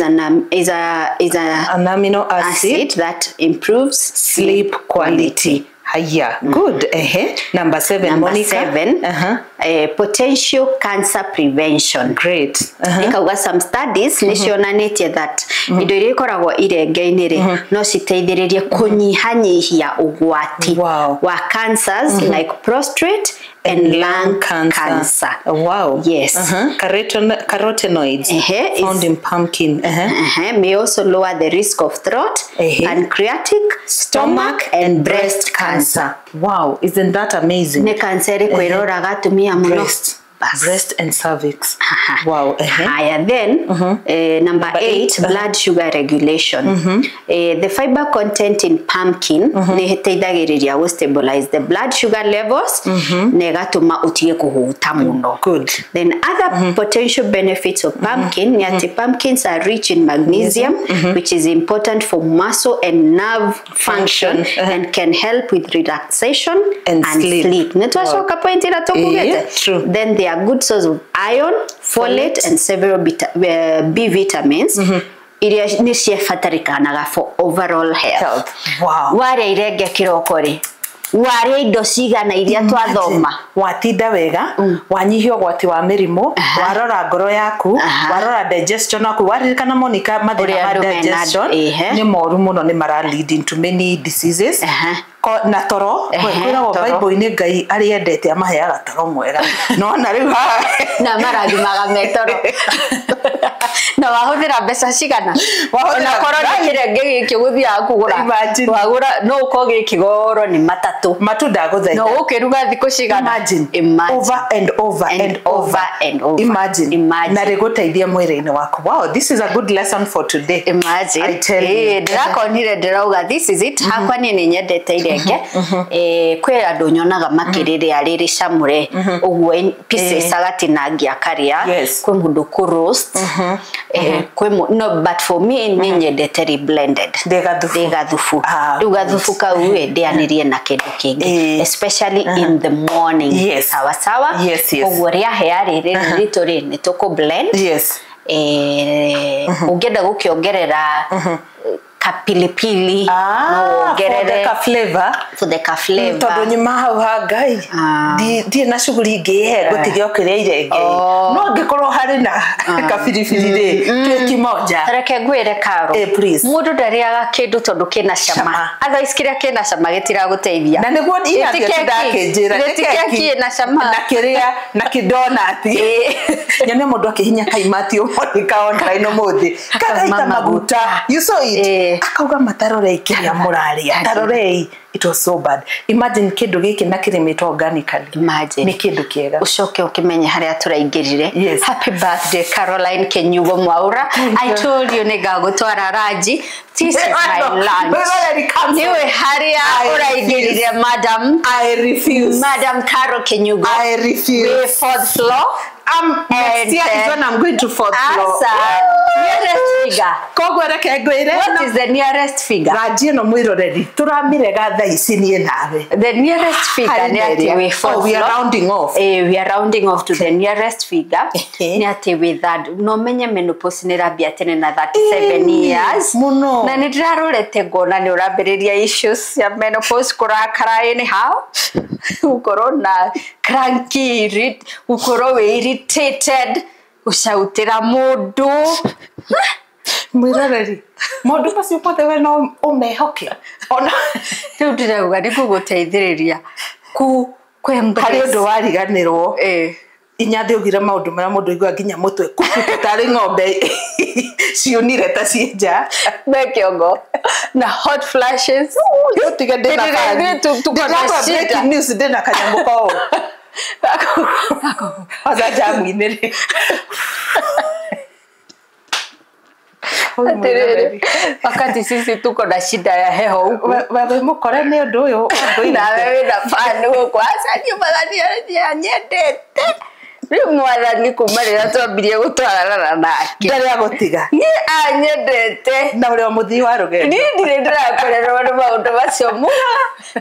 is an amino acid that improves sleep quality. Haya, good. Number 7, Number Monica. 7, potential cancer prevention. Great. Ikauga some studies nĩ cionanĩtie that indo iria ikoragwo irenge-inĩ rĩ no citeithĩrĩrie kũnyihanyihia ũgwati wa cancers like prostate and lung cancer. Wow. Yes. Carotenoids found in pumpkin. May also lower the risk of throat, pancreatic, stomach and breast cancer. Wow, isn't that amazing? Nĩ cancer ĩrĩkũ ĩroraga atumia mũno? Breast. fibers. Breast and cervix. Wow. Haya, then number 8, blood sugar regulation. The fiber content in pumpkin nĩ ĩteithagĩrĩria gũ stabilize the blood sugar levels na ĩgatũma ũtige kũhũta mũno. Good. Then other potential benefits of pumpkin nĩ atĩ pumpkins are rich in magnesium, which is important for muscle and nerve function and can help with relaxation and sleep. Nĩ twacoka point ĩrĩa tũkugĩte. Then they are good source of iron, folate and several B vitamins. Iria nĩ ciabatarĩkanaga for overall health. Wow. Warĩa irenge kĩroko rĩ, warĩa indo cigana iria twathoma, watinda wega, wanyihia ũgwati wa mĩrimũ, warora ngoro yaku, warora digestion yaku, waririkana Monica mathĩna ma digestion nĩ moru mũno, nĩ mara lead into many diseases. Na toro kwĩragwo Bible-inĩ Ngai arĩa endete amaheaga toro mwega, no na rĩu haha na marathimaga me toro. Na wahũthĩra mbeca cigana, ona korwo nĩ kĩrenge gĩkĩ ũgũthiaga kũgũra, wagũra no ũkorwo gĩkĩ goro nĩ matatũ matunda gũthaitha, no ũkĩruga thikũ cigana. Imagine. Over and over and over and over. Imagine. Na rĩgũteithia mwĩrĩ-inĩ waku. Wow, this is a good lesson for today. Imagine. I tell you. Ndĩrakonire ndĩrauga this is it. Hakwa niĩ nĩ nyendete irenge. Kwĩ andũ nyonaga makĩrĩrĩa rĩrĩ camũre ũguo pieces agatinangia akarĩa. Kwĩ mũndũ kũ roast. No, but for me nĩ nyendete rĩ blended. Ndĩ gathubu. Rĩu gathubu kau ĩ ndĩanĩrie na kĩndũ kĩngĩ, especially in the morning. Yes. Sawa sawa. Yes, yes. Ũguo rĩahĩa rĩ rĩrĩ ritũ rĩ nĩ tũkũ blend. Yes. Ũngĩenda gũkĩongerera kapilipili, no wongerere for the flavor, for the flavor. Tondũ nyuma hau ha Ngai ndirĩ na shughuli ingĩ he ngũtiga ũkĩrĩa irenge, no angĩkorwo harĩ na kabiribiri rĩ twĩ kimoja. Reke ngwĩre Karo, mũndũ ndarĩaga kĩndũ tondũ kĩna cama, otherwise kĩrĩa kĩna cama gĩtiragũteithia. Na nĩguo ndakĩnjĩra nĩ keki ĩna cama na kĩrĩa na kĩdonati, nyone mũndũ akĩhinya kaimati Monica online ũmũthĩ kagaita maguta, you saw it, akauga matarorei kĩrĩa mũrarĩa, tarorei. It was so bad. Imagine kĩndũ gĩkĩ na kĩrĩmĩtwo organically. Imagine. Nĩ kĩndũ kĩega. Ũcoke ũkĩmenye harĩa tũraingĩrire. Yes. Happy birthday Caroline Kinyugo Mwaura. I told you nĩ ngagũtwara ranji. This is my lunch. Niwe harĩa ũraingĩrire madam. I refuse. Madam Caro Kinyugo. I refuse. We're fourth floor. Next year is when I'm going to fourth floor. Nearest figure. Koguo reke ngwĩre. What is the nearest figure? Ranji ĩno mwĩroreri tũramĩrega thaa ici niĩ nawe. The nearest figure nĩ atĩ wĩ fourth floor. We are rounding off. We are rounding off to the nearest figure. Nĩ atĩ wĩ third. No menye menopause nĩ ĩrambia tene na 37 years. Mũno. Na nĩ ndĩrarorete ngona nĩ ũrambĩrĩria issues cia menopause, kũrakara anyhow, gũkorwo na cranky, gũkorwo wĩ irritated, gũcautĩra mũndũ. Mwĩroreri, maũndũ macio mothe we no ũmehoke. Ona rĩu ndĩrauga nĩ ngũgũteithĩrĩria kũ harĩ ũndũ wariganĩrwo. Inya thĩ ugire maũndũ marĩa mũndũ aiguaga nginya mũtwe kuku tarĩ ng'ombe ciunire ta ciĩ nja. Me kĩongo na hot flashes. Ũtige ndĩna kanyamũ. Breaking news ndĩna kanyamũ kau. Kwanza jamu-inĩ rĩ. Atiriri, wakati sisi tuko na shida ya heho huku. Wewe mũkore nĩ ũndũ ũyũ. Nawe wĩna fan gũkũ. Aca niĩ mwathani anyendete. Rĩu mwathani kuma rĩrĩa twambirie gũtwarana nake. Ndarĩ agũtiga. Niĩ anyendete. Na ũrĩa mũthii wa rũgendo. Niĩ ndirĩ ndĩrakorerwo nĩ maũndũ macio mũno.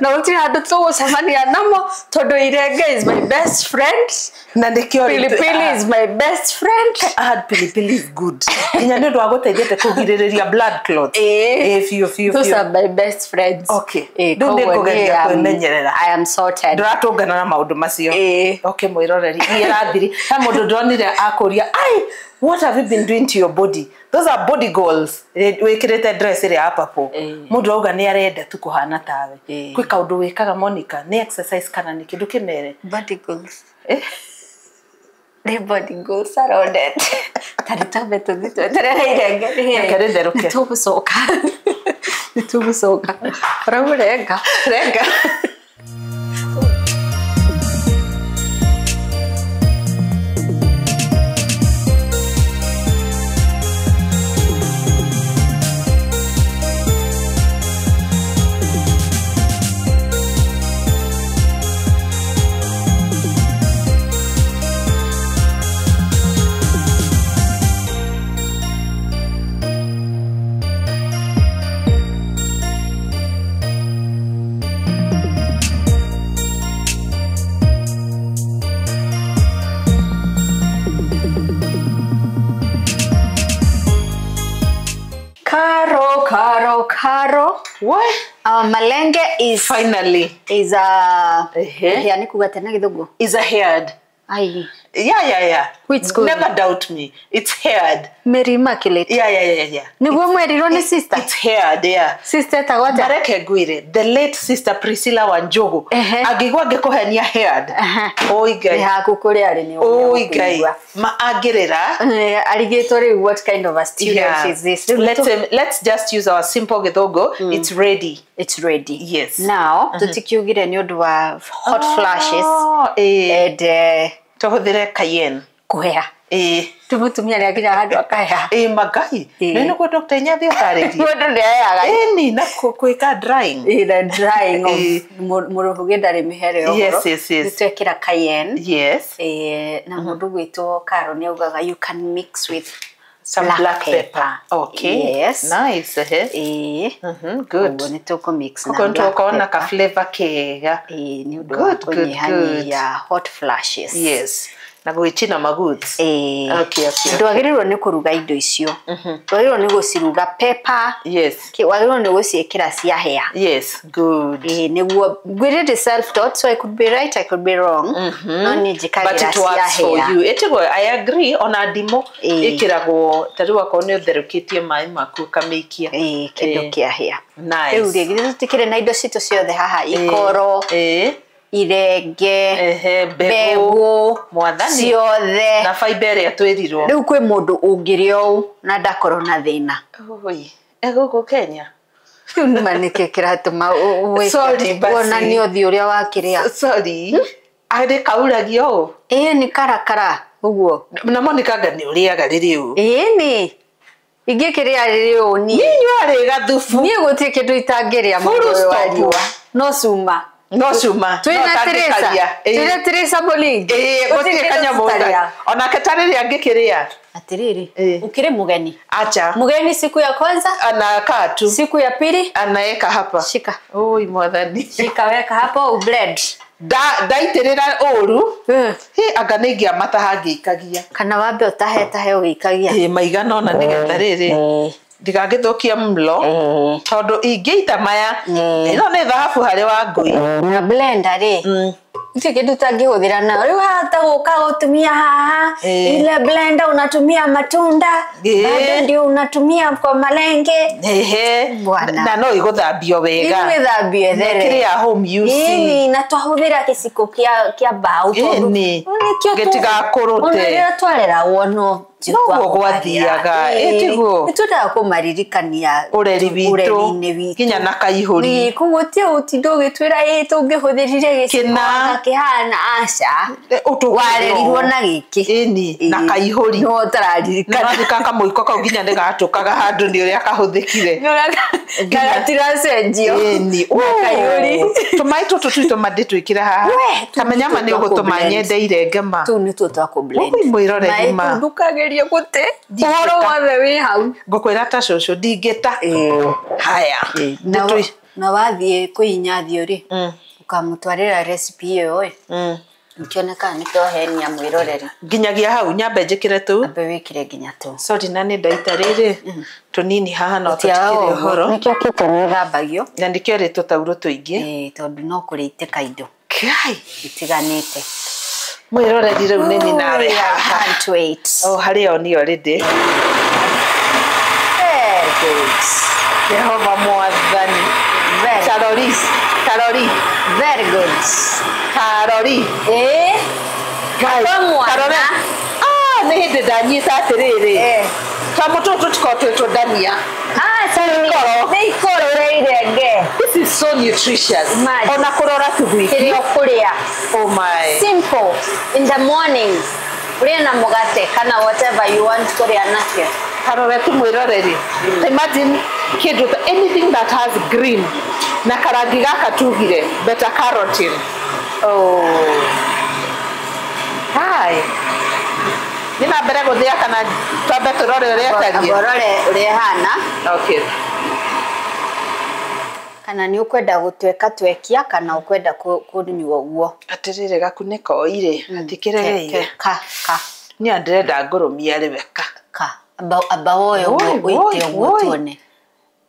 Na gũtirĩ handũ tũgũcemania namo tondũ irenge is my best friend. Na nĩkĩo pilipili is my best friend. I had pilipili is good. Nginya nĩ ũndũ wa gũteithĩte kũgirĩrĩria blood clots. Biũ biũ. Those are my best friends. Okay. Rĩu nĩ ngũgeria kwĩmenyerera. I am sorted. Ndũratũngana na maũndũ macio. Okay, mwĩroreri. Niĩ rathiri. He mũndũ ndonire akũria, ai, what have you been doing to your body? Those are body goals. Wĩkĩrĩte dress ĩrĩa ya purple. Mũndũ auga nĩ arenda tu kũhana tawe. Kwĩ kaũndũ wĩkaga Monica, nĩ exercise kana nĩ kĩndũ kĩmere? Body goals. Nĩ body goals arondete. Tarĩ twambe tũthiĩ tweterere irenge rĩhĩe. Reke rĩtherũke. Nĩ tũgũcoka. Nĩ tũgũcoka. Ũraigua renga. Renga. What? Our malenge is finally is a yani kuga tena githungu is a haired. Ai. Yeah. Which school? Never doubt me. It's haired. Mary Immaculate. Yeah. Niguo mwerirwo ni sister. It's haired, yeah. Sister tagwata. Mareke ngwire, the late sister Priscilla Wanjogu. Angigwa ngikuhenia haired. Oi Ngai. Ni haku kuria ari ni. Oi Ngai. Ma angirira. Arigitwo riu what kind of a student is this? Let's just use our simple githungu. It's ready. It's ready. Yes. Now, tutikiugire ni undu wa hot flashes. And tuhuthire cayenne kuhea. Tumutumia ni akinya handu akahea. Magai. Nĩ Dr. Nyathi ũtarĩrie. Mũndũ nĩaheaga. Ni na kwĩka drying. The drying of mũrũgĩ ndarĩ mĩhere ũhoro. Yes. Nĩtwekĩra cayenne. Yes. Na mũndũ gwĩtwo Karo nĩaugaga you can mix with some black pepper. Okay. Yes. Nice. Good. Ũguo nĩtũkũ mix na black pepper. Ũkona ka flavor kega. Nĩ ũndũ wa kũnyihanyihia hot flashes. Yes. Na gwĩchina maguts. Okay. Ndwagĩrĩirwo nĩ kũruga indo icio. Ndwagĩrĩirwo nĩ gũciruga pepper. Yes. Wagĩrĩirwo nĩ gũciĩkĩra ciahĩa. Yes. Good. Nĩguo ngwĩrĩte self taught, so I could be right, I could be wrong. No niĩ njĩkagĩra ciahĩa. But it works for you. Ĩtiguo, I agree. Ona ndimũ ĩkĩragwo ta rĩu akorwo nĩ ũtherũkĩtie maĩ maku ũkamĩikia. Kĩndũ kĩahĩa. Nice. Rĩu rĩ, githĩ tũtikĩrĩ na indo citũ ciothe haha, ikoro. Irenge, mbegũ, mwathani ciothe na fiber ĩrĩa twĩrirwo. Rĩu kwĩ mũndũ ũngĩrĩa ũũ na ndakorwo na thĩna. Oi, egũkũ Kenya. Rĩu nĩma nĩkĩ kĩratũma wonanie ũthiũ ũrĩa wakĩrĩa. Sorry. Arĩ kauragia ũũ? Nĩ karakara ũguo. Na Monica anga nĩ ũrĩaga rĩrĩ ũũ? Ĩni. Ingĩkĩrĩa rĩrĩ ũũ niĩ. Niĩ nyuarĩ gathubu. Niĩ gũtirĩ kĩndũ itangĩrĩa mũndũ ũyũ wa riũa. No cuma. No cuma. Twĩna Teresa Bolingi. Gũtirĩ kanyamũ. Onake ta rĩrĩa angĩkĩrĩa. Atiriri, ukire mugeni. Acha. Mugeni siku ya kwanza. Anakaa tu. Siku ya pili. Anaeka hapa. Shika. Oi mwathani. Shika weka hapo ublend. Ndaitĩrĩra ũru. Anga nĩ ingĩamataha ngĩikagia. Kana wambe ũtahe tahe ũgĩikagia. Maigana ona nĩgetha rĩrĩ. Ndigagĩthũkia mlo tondũ ingĩita maya ĩno nĩ thahabu harĩ wa ngui. Na blender rĩ gũtirĩ kĩndũ ũtangĩhũthĩra nayo. Rĩu hata gũka gũtumia haha ile blender unatumia matunda bado ndio unatumia kwa malenge. Na no ĩgũthambio wega. Ĩgũthambio ĩthere. Kĩrĩa home use. Na twahũthĩra gĩciko kĩa mbaũ tondũ nĩkĩo gĩtigakũrũte. Ona rĩrĩa twareragwo no noguo gwathiaga. Ĩtiguo nĩtwendaga kũmaririkania ũreri witũ nginya na kaihũri. Koguo ti ũtinda ũgĩtwĩra tũngĩhũthĩrire gĩciko kĩhana aca. Warerirwo na gĩkĩ. Ĩni na kaihũri. No ũtararirikana. Nĩ kamũiko kau nginya nĩgatũkaga handũ nĩ ũrĩa kahũthĩkire. Na gatiracenjio. Ĩni. Na kaihũri. Tũmaĩ tũtũ twitũ ndĩtwĩkĩre haha. Kamenya ma nĩ ũgũtũma nyende irenge ma. Tũu nĩtuo twa kũ-blend. Oi mwĩroreri ma. Ndũkagerie gũte. Ũhoro wothe wĩ hau. Ngũkwĩra ta cũcũ ndingĩta. Haya. Na wathiĩ kwĩ rĩ, ũkamũtwarĩra recipe ĩyo ĩ. Nikĩoneka nĩ kĩohenia mwĩroreri. Nginyagia hau nyambe njĩkĩre tũu. Ambe wĩkĩre nginya tũu. Sorry na nĩ ndaita rĩrĩ tũnini haha no tũtikĩrĩ ũhoro. Nĩkĩo kĩte nĩthambagio. Na nĩkĩo rĩ tũtaurũ tũingĩ. Tondũ no kũrĩ itĩka indo. Kai. Itiganĩte. Mwĩroreri rĩu nĩ nawe haha. Can't wait. Oh, harĩ o nĩ already. Very good. Jehova mwathani. Karori. Karori. Very good. Karori. Guys, karori. Nĩ hĩndĩ ndanyita atĩrĩrĩ. Tũmũ tũtũ tũkorwo twĩ tũndania. Sorry. Nĩ ikoro rĩa irenge. This is so nutritious. Ona kũrora tu gwiki. Kĩrĩa ũkũrĩa. Oh my. Simple. In the morning. Ũrĩe na mũgate kana whatever you want kũrĩa nakĩo. Karore tu mwĩroreri. Imagine kĩndũ anything that has green na karangi gaka tugire beta carotene. Oh. Hi. Nĩ na mbere gũthĩa kana twambe tũrore ũrĩa ĩtariĩ? Ũrore ũrĩa ĩhana. Okay. Kana nĩ ũkwenda gũtweka twekia kana ũkwenda kũnyua ũguo. Atĩrĩrĩ gakunĩko irĩ gatikĩregeire. Ka ka. Niĩ ndĩrenda ngũrũmia Rebecca. Ka. Amba woe ũguo ũite ũguo tuone.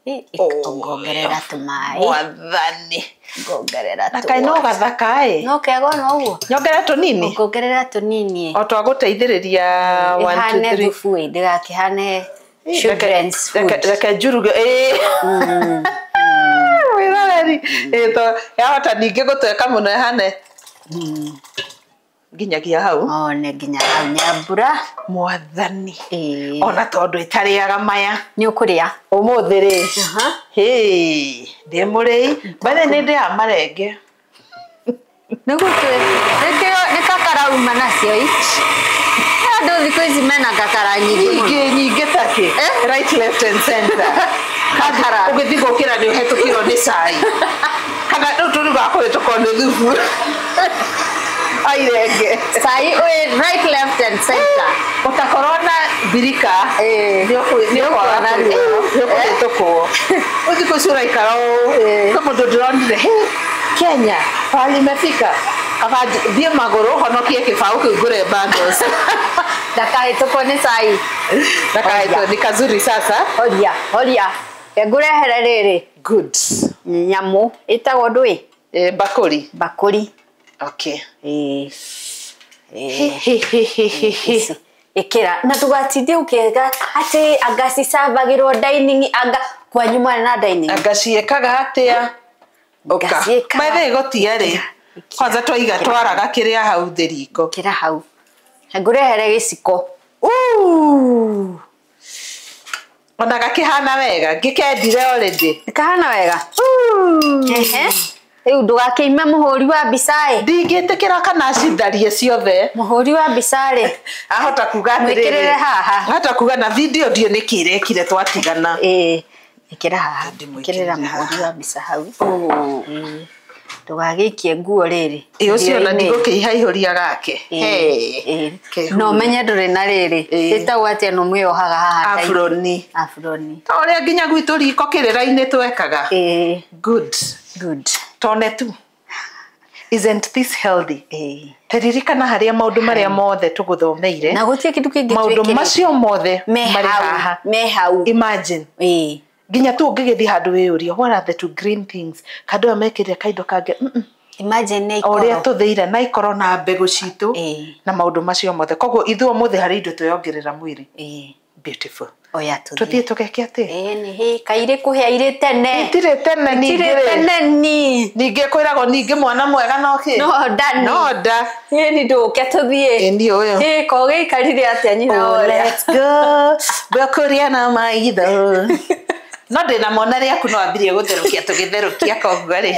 Ngongerera tũmaĩ. Mwathani. Ngongerera na kaĩ no gathaka ĩ. No kega no ũguo. Nyongerera tũnini. Ngongerera tũnini. O twagũteithĩrĩria 1 2 3. Ĩhane thubu ĩ, ndĩgakĩhane children's food. Reke njuruge ĩ. Wĩroreri. Ĩ to yahota ningĩ gũtweka mũno ĩhane. Nginyagia hau. One nginya hau Nyambura. Mwathani. Ona tondu itarĩaga maya. Nĩ ũkũrĩa. Ũmũthĩ rĩ. Hĩ, ndĩ mũrĩi. Bathe nĩ ndĩaga marenge. Nĩguo nĩ kakara uma nacio i. Andũ thikũ ici mena kakara nyingĩ mũno. Nyingĩ nyingĩ takĩ. Right, left and center. Kakara. Ũgĩthiĩ gũkĩra nĩ ũhetũkĩrwo nĩ cai. Kana rĩu tũrugaga kũhĩtũkwo nĩ thubu. Airenge. Cai ũyũ right, left and center. Ũtakorwo na birika. Nĩ ũkũhĩtũkwo. Rĩu thikũ ici ũraikara ũũ. Kwĩ mũndũ ndĩronire, hĩ, Kenya, pahali imefika. Kaba thiĩ magũrũ honokie kĩbaũ kĩu ngũre bundles. Ndakahĩtũkwo nĩ cai. Ndakahĩtũkwo ni kazuri sasa. Horia, horia. Ngũrehere rĩrĩ. Good. Nyamũ ĩtagwo ndũĩ? Bakũri. Bakũri. Okay. Ĩkĩra na ndũgatinde ũkĩega atĩ anga cicabagĩrwo dining anga kwanyu mwarĩ na dining. Anga ciĩkaga atĩa? Ũka. By the way gũtiarĩ. Kwanza twaiga twaraga kĩrĩa hau thĩ riko. Kĩra hau. Ngũrehere gĩciko. Ona gakĩhana wega, ngĩkendire already. Gĩkahana wega? Ehe. Rĩu ndũgakĩime mũhũri wa mbica ĩ. Ndingĩtĩkĩra kana citharie ciothe. Mũhũri wa mbica rĩ. Ahota kuga atĩrĩrĩ. Mwĩkĩrĩre haha. Ahota kuga na video ndiũ nĩkĩ ĩrekire twatigana. Ĩĩ. Ĩkĩra haha. Ĩkĩrĩra mũhũri wa mbica hau. Ndũgagĩikie nguo rĩrĩ. Ĩ ũcio ona ndigũkĩihaihũria gake. No menye ndũrĩ na rĩrĩ. Ĩtagwo atĩa no mwĩyohaga haha. Afroni. Afroni. Ta ũrĩa nginya gwitũ riko kĩrĩra-inĩ twekaga. Good. Good. Tone tu. Isn't this healthy? Teririkana harĩa maũndũ marĩa mothe tũgũthomeire. Na gũtirĩ kĩndũ kĩngĩ twĩkĩrĩte. Maũndũ macio mothe marĩ haha. Me hau. Imagine. Nginya tu ũngĩgĩthiĩ handũ wĩyũrie, what are the two green things? Kandũ aya mekĩrire kaindo kangĩ. Imagine na ikoro. Ũrĩa tũthĩire na ikoro na mbegũ citũ na maũndũ macio mothe. Koguo ithuĩ ũmũthĩ harĩ indo twĩongerera mwĩrĩ. Beautiful. Oya tũthiĩ tũgeke atĩ? Ĩĩ nĩ kairĩ kũhĩa irĩ tene. Itirĩ tene ningĩ. Itirĩ tene ni. Ningĩ kwĩragwo ningĩ mwana mwega no kĩ? No nda ni. No nda. Ĩĩ ni ndũke tũthiĩ. Ĩĩ ni ũyũ. Ĩĩ ko gĩikarire atĩa nyina ũrĩa. Let's go. Ngũkũria na maitho. No ndĩna mona rĩaku no ambirie gũtherũkia tũgĩtherũkia koguo rĩ.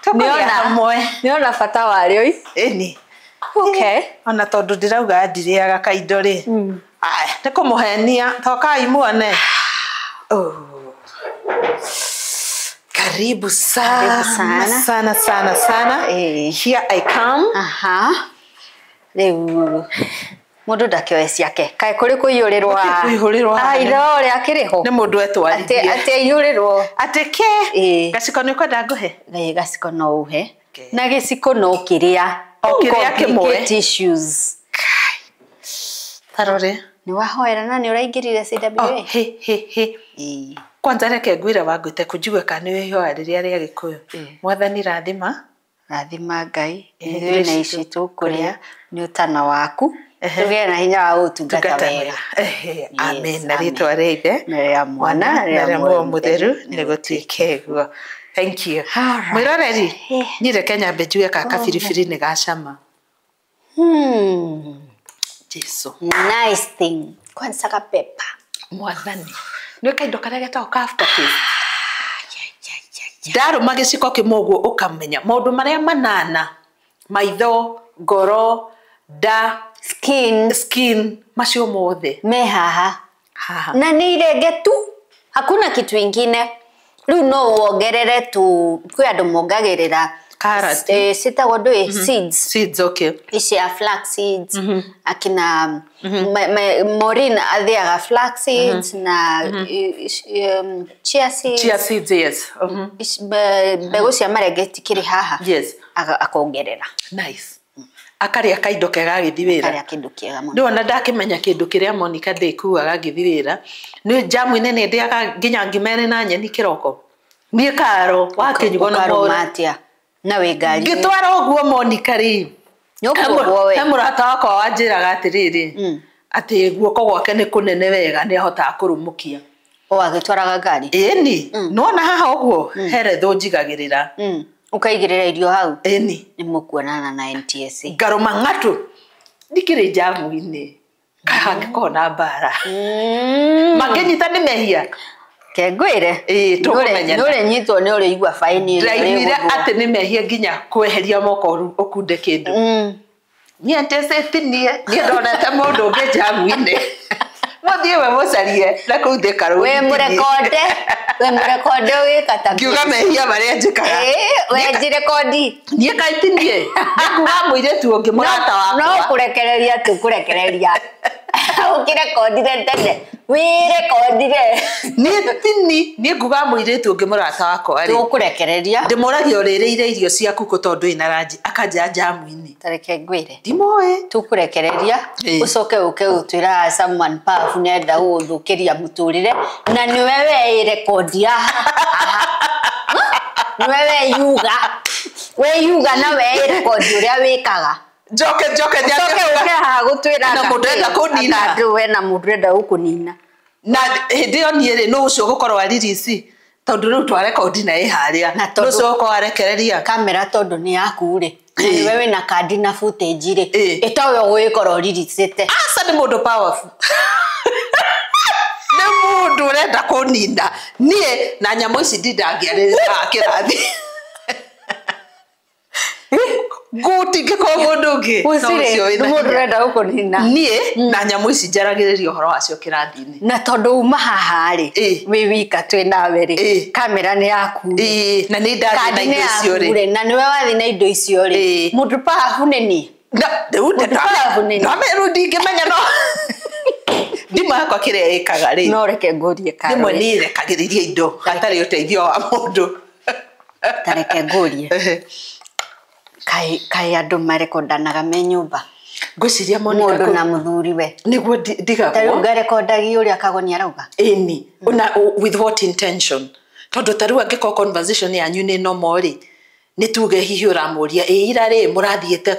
Tũkũrĩa hamwe. Nĩona bata warĩo i. Ĩni. Okay. Ona tondũ ndĩrauga ndirĩaga kaindo rĩ. Aya, nĩ kũmũhenia, tokai muone. Karibu sana, sana, sana, sana. Here I come. Aha. Rĩu mũndũ ndakĩoe ciake. Kaĩ kũrĩ kũiyũrĩrwo haha? Kũihũrĩrwo haha. Ithe ũrĩa akĩrĩ ho. Nĩ mũndũ etwarithie. Atĩ aiyũrĩrwo. Atĩ kĩ? Gaciko nĩ ũkwenda ngũhe? Gaciko no ũhe. Na gĩciko no kĩrĩa. O kĩrĩa kĩmwe. Issues. Tarore. Nĩ wahoera na nĩ ũraingĩrire CWA? Hĩ hĩ hĩ. Kwanza reke ngwĩre wangwĩte kũnjigue kana nĩ wĩhoya rĩrĩa rĩa Gĩkũyũ. Mwathani rathima. Rathima Ngai. Ithuĩ na ici tũkũrĩa nĩ ũtana waku. Tũgĩe na hinya wa gũtungata wega. Amen. Na rĩtwa rĩa Ithe na rĩa Mwana na rĩa Muoyo Mũtheru nĩgũtuĩke guo. Thank you. Mwĩroreri, niĩ reke nyambe njigue ka kabiribiri nĩ gacama. Jesu. Nice thing. Kwanza ka pepper. Mwathani. Nĩ kaindo karĩa getagwo ka aftertaste. Ndarũma gĩciko kĩmwe ũguo ũkamenya maũndũ marĩa manana, maitho, ngoro, nda, skin, macio mothe me haha. Haha. Na nĩ irenge tu, hakuna kitu ingine. Rĩu no wongerere tu, kwĩ andũ mongagĩrĩra Karati. Citagwo ndũĩ? Seeds. Seeds, okay. Ici ya flax seeds. Akina Maureen athiaga flax seeds na chia seeds. Chia seeds, yes. Mbegũ cia marenge itikĩrĩ haha. Yes. Akongerera. Nice. Akarĩa kaindo kega agĩthiĩ wĩra. Akarĩa kĩndũ kĩega mũno. Rĩu ona ndakĩmenya kĩndũ kĩrĩa Monica ndĩkuaga ngĩthiĩ wĩra. Nĩ jamu-inĩ nĩ ndĩaga nginya ngima ĩrĩ na nyeni kĩroko. Niĩ karo wakĩnyugo na ũkarũma atĩa na wĩ ngari. Ngĩtwara ũguo Monica rĩ. He mũrata wakwa wanjĩraga atĩrĩrĩ atĩ guoko gwake nĩ kũnene wega nĩ ahotaga kũrũmũkia. O agĩtwaraga ngari? Ĩni. Nĩwona haha ũguo he rethũ njigagĩrĩra. Ũkaigĩrĩra irio hau? Ĩni. Nĩ mũkuonana na NTSA. Ngarũma ng'atũ. Ndikĩrĩ jamu-inĩ. Hangĩkorwo na mbara. Mangĩnyita nĩ mehia. Kengwĩre. Ĩĩ tũkũmenyana. Nĩ ũrĩnyitwo nĩ ũrĩigua baini ĩrĩa Ndĩraiguire atĩ nĩ mehia nginya kweheria moko ũkunde kĩndũ. Niĩ NTSA ti niĩ. Niĩ ndonete mũndũ ũngĩ jamu-inĩ. Mũthiĩ we mũcarie na kũu Thika Road. Wĩ mũrekonde. Wĩ mũrekonde wĩka ta ngiuga mehia marĩa njĩkaga. Ĩĩ we njirekondi. Niĩ kaĩ ti niĩ. Nĩnguga mũirĩtu ũngĩ mũrata wakwa. No kũrekereria tũkũrekereria. Ũkĩrekondire tene. Wĩrekondire. Niĩ ti niĩ. Niĩ nguga mũirĩtu ũngĩ mũrata wakwa rĩ. Tũkũrekereria. Ndĩmũragia ũrĩrĩire irio ciaku kũ tondũ ĩna ranji akanjĩra jamu-inĩ. Ta reke ngwĩre. Ndimũĩ. Tũkũrekereria. Ũcoke ũke gũtwĩra someone powerful nĩarenda gũgũthũkĩria mũtũrĩre na nĩwe weĩrekondi haha. Nĩwe weyuga. Weyuga na weĩrekondi ũrĩa wĩkaga. Njoke njoke njoke ũke haha gũtwĩra na mũndũ enda kũnina. Andũ we na mũndũ enda gũkũnina. Na hĩndĩ ĩyo niĩ rĩ nũ ũcio ũgũkorwo aririsi tondũ rĩu twarekondi na ĩ harĩa. Nũ ũcio ũgũkorwo arekereria kamera tondũ nĩ yaku rĩ. Nĩwe wĩna kandi na footage rĩ. Ĩtowe ũgũgĩkorwo ũriricĩte. Aca nĩ mũndũ powerful. Nĩ mũndũ ũrenda kũnina. Niĩ na nyamũ ici ndindangĩarĩrĩra kĩrathi. Gũtingĩkorwo mũndũ ũngĩ. Gũtirĩ mũndũ ũrenda gũkũnina. Niĩ na nyamũ ici njaragĩrĩria ũhoro wacio kĩrathi-inĩ. Na tondũ uma haha rĩ, wĩ wika twĩ nawe rĩ, kamera nĩ yaku. Na nĩ ndathiĩ na indo icio rĩ. Na nĩwe wathiĩ na indo icio rĩ. Mũndũ powerful nĩ niĩ. Rĩu rĩu ndingĩmenya no. Ndimũ yakwa kĩrĩa ĩkaga rĩ. No reke ngũrie Karo. Rĩmwe nĩ ĩrekagĩrĩria indo hatarĩ ũteithio wa mũndũ. Ta reke ngũrie. Kaĩ andũ marekondanaga me nyũmba. Ngwĩciria Monica mũndũ na mũthuriwe. Nĩguo ndigagwo. Ta rĩu ngarekondagia ũrĩa Kagoni arauga. Ĩni. Ona with what intention? Tondũ ta rĩu angĩkorwo conversation yanyu nĩ normal rĩ, nĩ tuge hihi ũramũria ĩ ira rĩ mũrathiĩte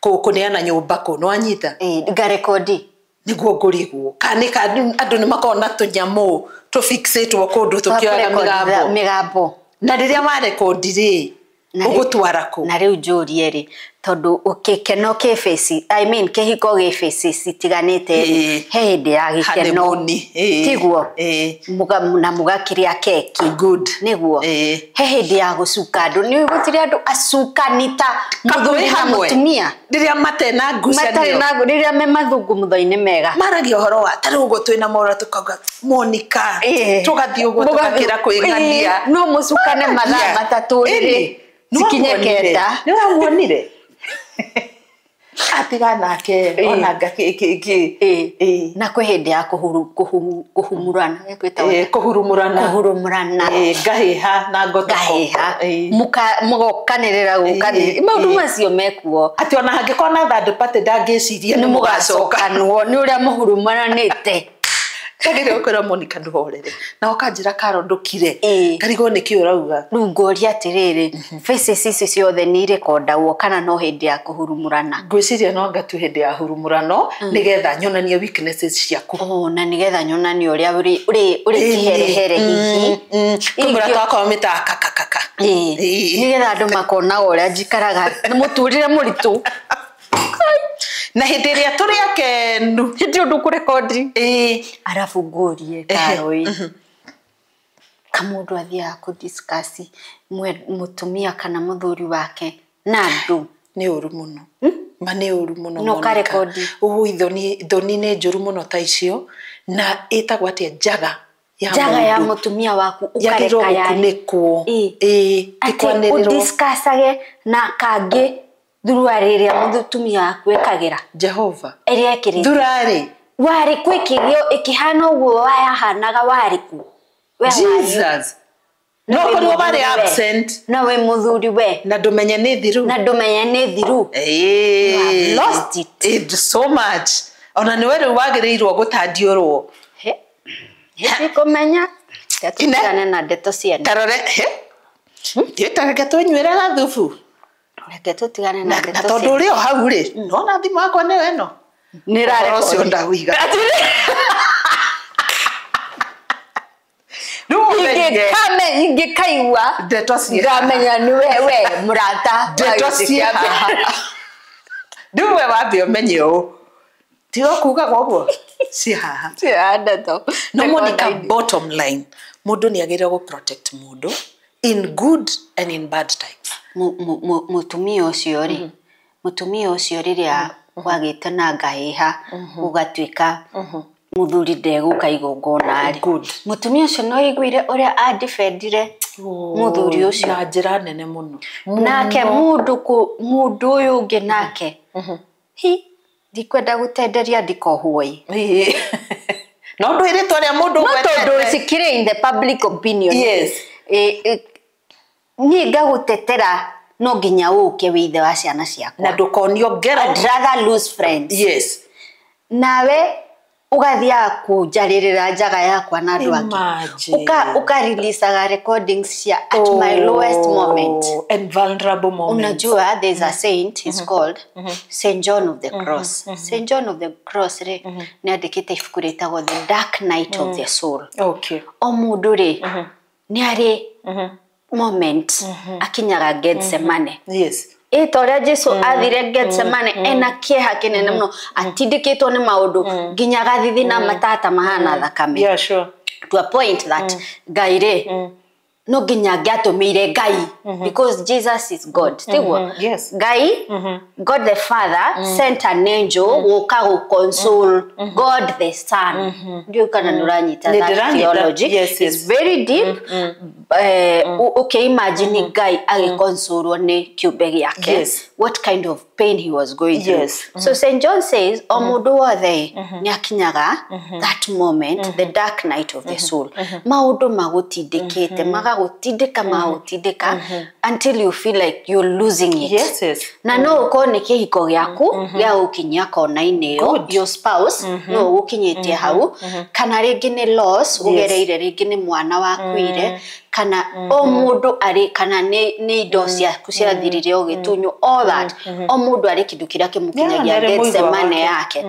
kũneana nyũmba kũ nĩwanyita? Ĩ ngarekondi. Nĩguo ngũrigwo. Kana andũ nĩ makoragwo na tũnyamũ tũfixĩtwo kũndũ tũkĩoyaga mĩgambo. Mĩgambo. Na rĩrĩa warekondi rĩ, ũgũtwara kũ? Na rĩu njũrie rĩ, tondũ gĩkeno kĩ face, I mean kĩhiko gĩ face citiganĩte rĩ, he hĩndĩ ya gĩkeno. Tiguo? Na mũgakĩrĩa keki. Good. Nĩguo? He hĩndĩ ya gũcuka andũ. Nĩ gũtirĩ andũ acukani ta mũthuri na mũtumia. Rĩrĩa matena ngucanio. Rĩrĩa me mathungumutho-inĩ mega. Maragia ũhoro wa ta rĩu ũguo twĩna mora tũkauga Monica. Tũgathiĩ ũguo tũgakĩra kwĩng'ania. No mũcukane mathaa matatũ rĩ. Cikinye kenda. Nĩ ũramuonire? Atiga nake ona ngakĩ. Na kwĩ hĩndĩ ya kũhumurana. Kũhurumũrana. Kũhurumũrana. Ngahĩha na ngotoko. Ngahĩha. Mũgokanĩrĩra gũkanĩrĩra. Maũndũ macio mekuo. Atĩ ona hangĩkorwo na third party ndangĩciria nĩ mũgacokanwo. Nĩ ũrĩa mũhurumũranĩte. Kagĩrĩirwo kwĩra Monica ndũhorere. Na ũkanjĩra Karo ndũkire. Ngarigwo nĩkĩ ũrauga. Rĩu ngũria atĩrĩrĩ, faces ici ciothe nĩ irekondagwo kana no hĩndĩ ya kũhurumũrana? Ngwĩciria no anga tu hĩndĩ ya hurumũrano nĩgetha nyonanie weaknesses ciaku. Oh, na nĩgetha nyonanie ũrĩa ũrĩ kĩherehere hihi. Kwĩ mũrata wakwa ũmĩtaga kakakaka. Nĩgetha andũ makonaga ũrĩa njikaraga. Nĩ mũtũrĩre mũritũ. Na hĩndĩ ĩrĩa tũrĩ akenu. Hĩndĩ ĩyo ndũkũrekondi. Arabu ngũrie Karo ĩ. Kamũndũ athiaga kũ discuss mũtumia kana mũthuri wake na andũ. Nĩ ũru mũno. Ma nĩ ũru mũno. No karekondi. Ũũ ithoni nĩ njũru mũno ta icio. Na ĩtagwo atĩa njaga. Njaga ya mũtumia waku ũkareka gũkunĩkwo. Ĩ atĩ ũdiscussage na kangĩ thuruarĩ ĩrĩa mũtumia waku ekagĩra. Jehova. Ĩrĩa ekĩrĩte. Thuruarĩ. Warĩ kwĩkĩrio ĩkĩhana ũguo wayahanaga warĩ kũ? Jesus. No korwo wari absent. Na we muthuri we. Na ndumenye ni thiru. Na ndumenye ni thiru. Eh. You have lost it. It's so much. Ona ni we riu wagiriirwo gutandiurwo. He. Ndikumenya. Tutigane na ndeto ciene. Tarore he. Nditareke tunywire gathubu. Reke tutigane na ndeto. Na tondu uri o hau ri. Nona thimu yakwa niyo eno. Ni rare ucio ndauiga. Ingĩkaigua ndeto cia ngamenya nĩ we mũrata ndeto cia rĩu we wambe ũmenye ũũ tiga kugaga ũguo cia haha cia ndeto. No Monica, bottom line mũndũ nĩ agĩrĩirwo gũ protect mũndũ in good and in bad times. Mũtumia ũcio rĩ, mũtumia ũcio rĩrĩa wagĩte na ngahĩha gũgatuĩka muthuri ndegũka igongona rĩ, mutumia ũcio no aiguire ũrĩa adefendire muthuri ũcio na njĩra nene mũno. Nake mũndũ ũyũ ũngĩ nake hi ndikwenda gũtenderia ndikohwo. No ndwĩrĩtwo ũrĩa mũndũ no tondũ cikĩrĩ in the public opinion. Yes. Niĩ ngagũtetera no nginya ũke wĩ ithe wa ciana ciakwa na ndũkonio ngero. I'd rather lose friends. Yes. Nawe ugathiaga kunjarĩrĩra njaga yakwa na andũ angĩ. Uka releaseaga recordings cia at my lowest moment and vulnerable moments. Unajua there's a saint, he's called Saint John of the Cross. Saint John of the Cross rĩ nĩ andĩkĩte ibuku rĩtagwo The Dark Night of the Soul. Okay. O mũndũ rĩ nĩ arĩ moment akinyaga Gethsemane. Yes. Ĩ ta ũrĩa Jesu athire Gethsemane ena kĩeha kĩnene mũno atindĩkĩtwo nĩ maũndũ nginya agathithina matata mahana thakame. Yeah, sure. To a point that Ngai rĩ no nginya angĩatũmĩire Ngai because Jesus is God. Tiguo? Yes. Ngai, God the Father sent an angel gũka gũ console God the Son. Ndiũĩ kana nĩ ũranyita that theology. Yes, yes. It's very deep. Okay, imagine Ngai agĩconsolwo nĩ kĩũmbe gĩake. Yes. What kind of pain he was going through. Yes. So St. John says o mũndũ wothe nĩ akinyaga that moment, the dark night of the soul. Maũndũ magũtindĩkĩte, magagũtindĩka, magagũtindĩka until you feel like you're losing it. Yes, yes. Na no ũkorwo nĩ kĩhiko gĩaku gĩa gũkinyia kona-inĩ ĩyo, your spouse no ũgũkinyĩtie hau, kana rĩngĩ nĩ loss ũgereire, rĩngĩ nĩ mwana wakuire, kana o mũndũ arĩ, kana nĩ indo ciaku ciathirire ũgĩtunywo, all that. O mũndũ arĩ kĩndũ kĩrĩa kĩmũkinyagia Gethsemane yake.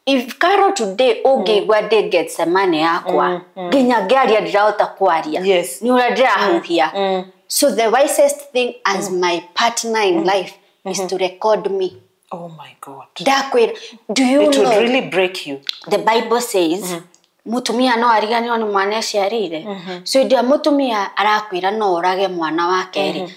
If Carol today ũngĩigua ndĩ Gethsemane yakwa nginya ngĩaria ndirahota kwaria, nĩ ũrĩa ndĩrahuhia. So the wisest thing as my partner in life is to record me. Oh my God. Ndakwĩra, do you It know would really break you. The Bible says mutumia no ariganĩrwo nĩ mwana aciarĩire. So hĩndĩ ĩrĩa mutumia arakwĩra no ũrage mwana wake rĩ,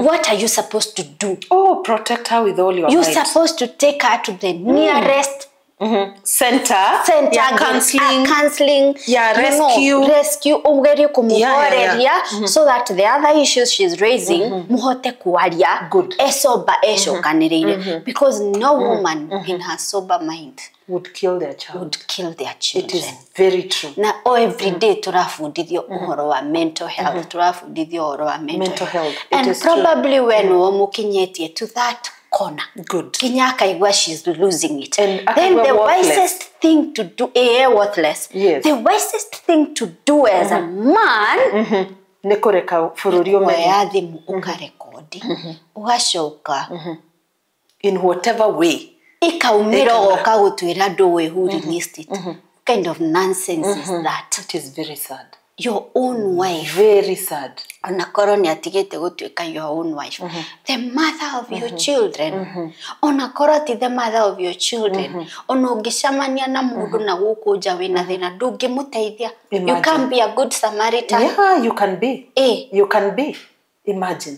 what are you supposed to do? Oh, protect her with all your might. You're supposed to take her to the nearest center, yeah, counseling, counseling, yeah, rescue, know, rescue, ugerie kumuhoreria, so that the other issues she's raising muhote kuaria. Good. Esoba eshokanĩrĩire, because no woman in her sober mind would kill their child. Would kill their children. It is very true. Na o every day turafundithio ũhoro wa mental health, turafundithio ũhoro wa mental health. And probably when womukinyĩtie to that corner. Good. Nginya akaigua she's losing it. And then the worthless. Wisest thing to do, worthless. Yes. The wisest thing to do as a man nĩ kũreka bũrũri ũmenye. Kuoya thimũ ũkarekodi, ũgacoka in whatever way ikaumĩra ũgoka gũtwĩra ndũĩ who released it. What kind of nonsense is that? It is very sad. Your own wife. Very sad. Onakorwo nĩ atigĩte gũtuĩka your own wife. The mother of your children. Onakorwo ti the mother of your children. Ona ũngĩcemania na mũndũ na gũkũ nja wĩna thĩna ndũngĩmũteithia. You can be a good Samaritan. Yeah, you can be. You can be. Imagine.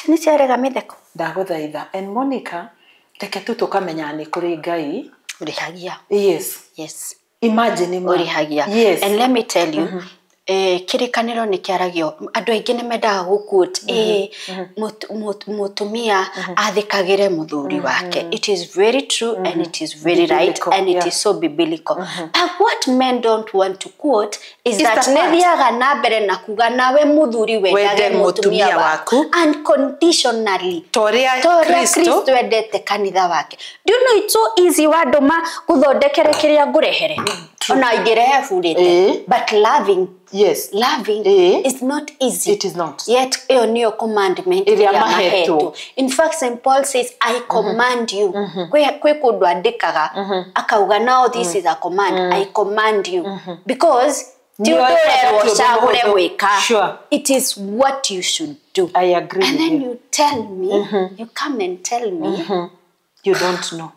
Nĩ ciarega mĩtheko. Ndagũthaitha. And Monica, reke tu tũkamenya nĩ kũrĩ Ngai ũrĩhagia. Yes. Yes. Imagine. Ũrĩhagia. Yes. And let me tell you, Kĩrĩkanĩro nĩ kĩaragio andũ aingĩ nĩ mendaga gũquote mũtumia athĩkagĩre mũthuri wake. It is very true and it is very right and it is so biblical. But what men don't want to quote is that nĩ thiaga na mbere na kuga nawe mũthuri wendage mũtumia waku unconditionally ta ũrĩa Kristo endete kanitha wake. Do you know it's so easy wandũma gũthondekere kĩrĩa ngũrehere ona ingĩrehe burĩte, but loving, yes, loving is not easy. It is not. Yet ĩyo nĩyo commandment ĩrĩa mahetwo. In fact, St. Paul says, I command you. Kwĩ kũndũ andĩkaga akauga now this is a command, I command you. Because ti ũndũ ũrerwo ũcagũre gwĩka. It is what you should do. I agree and with then you. You tell me, you come and tell me. You don't know.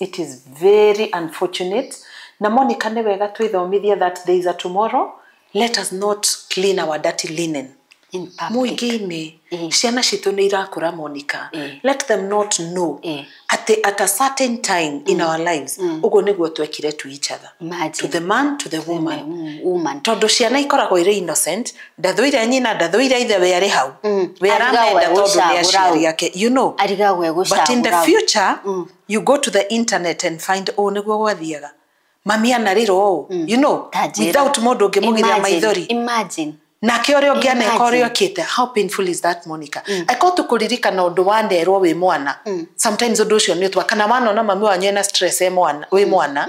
It is very unfortunate. Na Monica nĩ wega twĩthomithie that there is a tomorrow. Let us not clean our dirty linen in public. Mũingĩ-inĩ ciana citũ nĩ irakũra Monica. Let them not know atĩ at a certain time in our lives ũguo nĩguo twekire to each other. Imagine. To the man, to the woman. Woman. Tondũ ciana ikoragwo irĩ innocent, ndathũire nyina, ndathũire ithe, we arĩ hau. We aramenda tondũ nĩ aciari ake. You know. But in the future, you go to the internet and find oh nĩguo gwathiaga. Mami anarĩra ũũ, you know, without mũndũ ũngĩmũgiria maithori. Imagine. Nake ũrĩa ũngĩ aneka ũrĩa okĩte. How painful is that, Monica? Angĩkorwo tũkũririkana ũndũ wanerwo wĩ mwana, sometimes ũndũ ũcio nĩ ũtwa kana wanona mami wanyu ena stress wĩ mwana,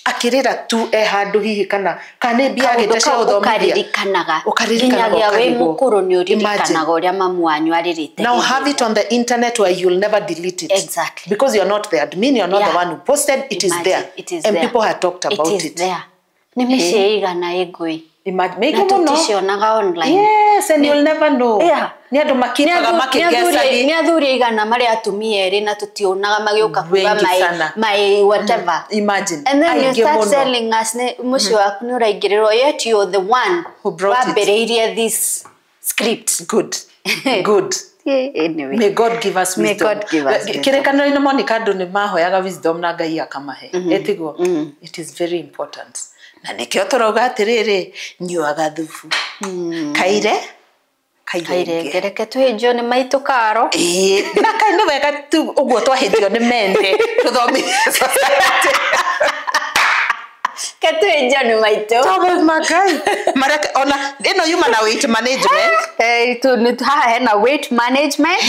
akĩrĩra tu e handũ hihi kana nĩ mbia agĩte cia gũthomithia. Ũkaririkanaga. Nginyagia wĩ mũkũrũ nĩ ũririkanaga ũrĩa mamu wanyu arĩrĩte. Now have it on the internet where you'll never delete it. Exactly. Because you're not the admin, you're not the one who posted, it is there. It is and there. People have talked about it. It is there. Nĩ mĩciĩ ĩigana ĩngũĩ. Imagine na tũticionaga online. Yes, and you'll never know. Nĩ andũ makĩkaga makĩgecagia. Nĩ athuri aigana marĩ atumia erĩ na tũtionaga magĩũka kuga my whatever. Imagine. And then you start telling us mũciĩ waku nĩ ũraingĩrĩrwo, yet you're the one who brought it. Wambĩrĩirie this script. Good. Good. Anyway. May God give us wisdom. May God give us wisdom. Kĩrĩkanĩro-inĩ Monica andũ nĩ mahoyaga wisdom na Ngai akamahe. Ĩtiguo? It is very important. Na nĩkĩo tũrauga atĩrĩrĩ, nyuaga thubu. Kaire kairenge. Reke tũhĩnjio nĩ maitũ karo. Ĩĩ, na kai nĩ wega tu ũguo twahĩnjio nĩ mende tũthomithie society. Ke tũhĩnjio nĩ maitũ. Tondũ magai. Mareke ona ĩno yuma na weight management. Haha hena weight management,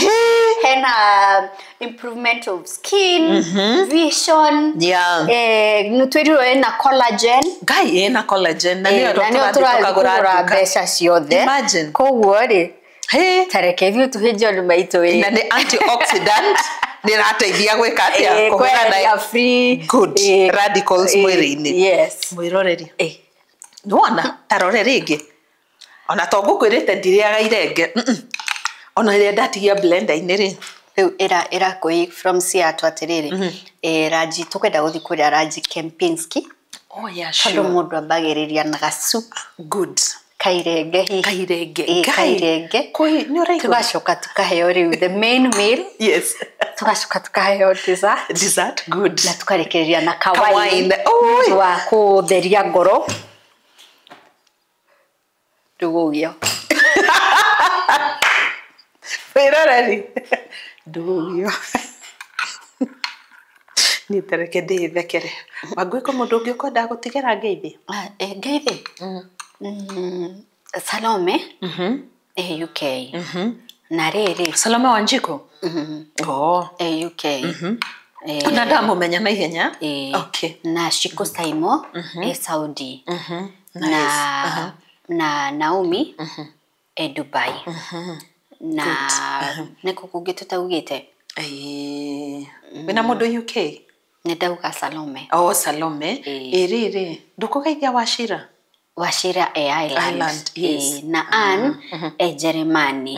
hena improvement of skin, vision. Yeah. Nĩ twĩrirwo ĩna collagen. Ngai ĩna collagen na nĩyo tũrathiĩ kũgũra mbeca ciothe. Imagine. Koguo rĩ, ta reke ithuĩ tũhĩnjio nĩ maitũ ĩ. Na nĩ antioxidant nĩ ĩrateithia gwĩka atĩa? Kũhũrana free good radicals mwĩrĩ-inĩ. Yes. Mwĩroreri. Nĩwona ta rore rĩngĩ. Ona to ngũkwĩrĩte ndirĩaga irenge. Ona rĩrĩa ndatigia blender-inĩ rĩ. Rĩu ĩrakũĩ from Seattle atĩrĩrĩ, Raji tũkwenda gũthiĩ kũrĩa Raji Kempinski. Oh yeah, sure. Tondũ mũndũ ambagĩrĩria na gacup. Good. Kairenge hihi. Kairenge. Kairenge. Nĩ ũraigua? Tũgacoka tũkaheo rĩu the main meal. Yes. Tũgacoka tũkaheo dessert. Dessert, good. Na tũkarĩkĩrĩria na kawaini. Oi. Wa kũtheria ngoro. Ndũgũgio. Wĩroreri. Ndũgũgio. Niĩ ta reke ndĩthekere. Wangũi kwĩ mũndũ ũngĩ ũkwendaga gũtigĩra ngeithi? Ngeithi? Salome UK. Na rĩrĩ. Salome Wanjiku? Oh. UK. Na ndamũmenya na ihenya? Okay. Na Shiko Saimo Saudi. Na Naomi Dubai. Na nĩkũ kũngĩ tũtaugĩte? Wĩna mũndũ UK? Nĩ ndauga Salome. Oh, Salome. Ĩ rĩrĩ, ndũkũgeithia Wachira? Wachira e Ireland. Yes. Na Ann e Jeremani.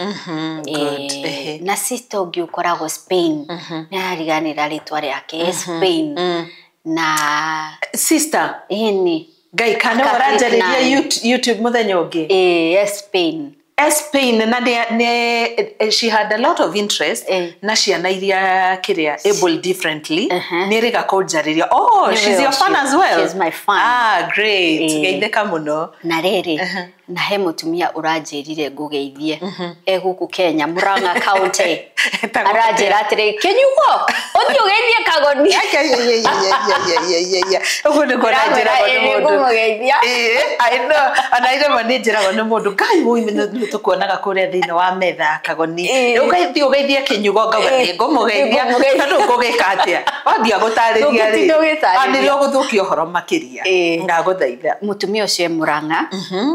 Good. Na sister ũngĩ ũkoragwo Spain. Nĩ arariganĩra rĩtwa rĩake Spain. Na sister ĩni Ngai kana ũranjarĩria YouTube mũthenya ũngĩ? Ĩ Spain. Spain na ne she had a lot of interest na ciana iria kiria able differently niriga kunjariria. Oh, she's your fan as well. She's my fan. Ah, great. Geitheka muno. Na riri na he mutumia uranjirire ngugeithie e guku Kenya Murang'a County aranjira atiri kinyugo uthi ugeithie Kagoni. Uguo niguo aranjiraga ni mundu. I know ana ire ma njiraga ni mundu ngai woi ni tukuonaga kuria thiini wa metha Kagoni ugaithie ugeithie kinyugo ngauga ni ngumugeithia tondu ngugika atia wathia gutariria ri anirio guthukia uhoro makiria ngaguthaitha. Mutumia ucio e Murang'a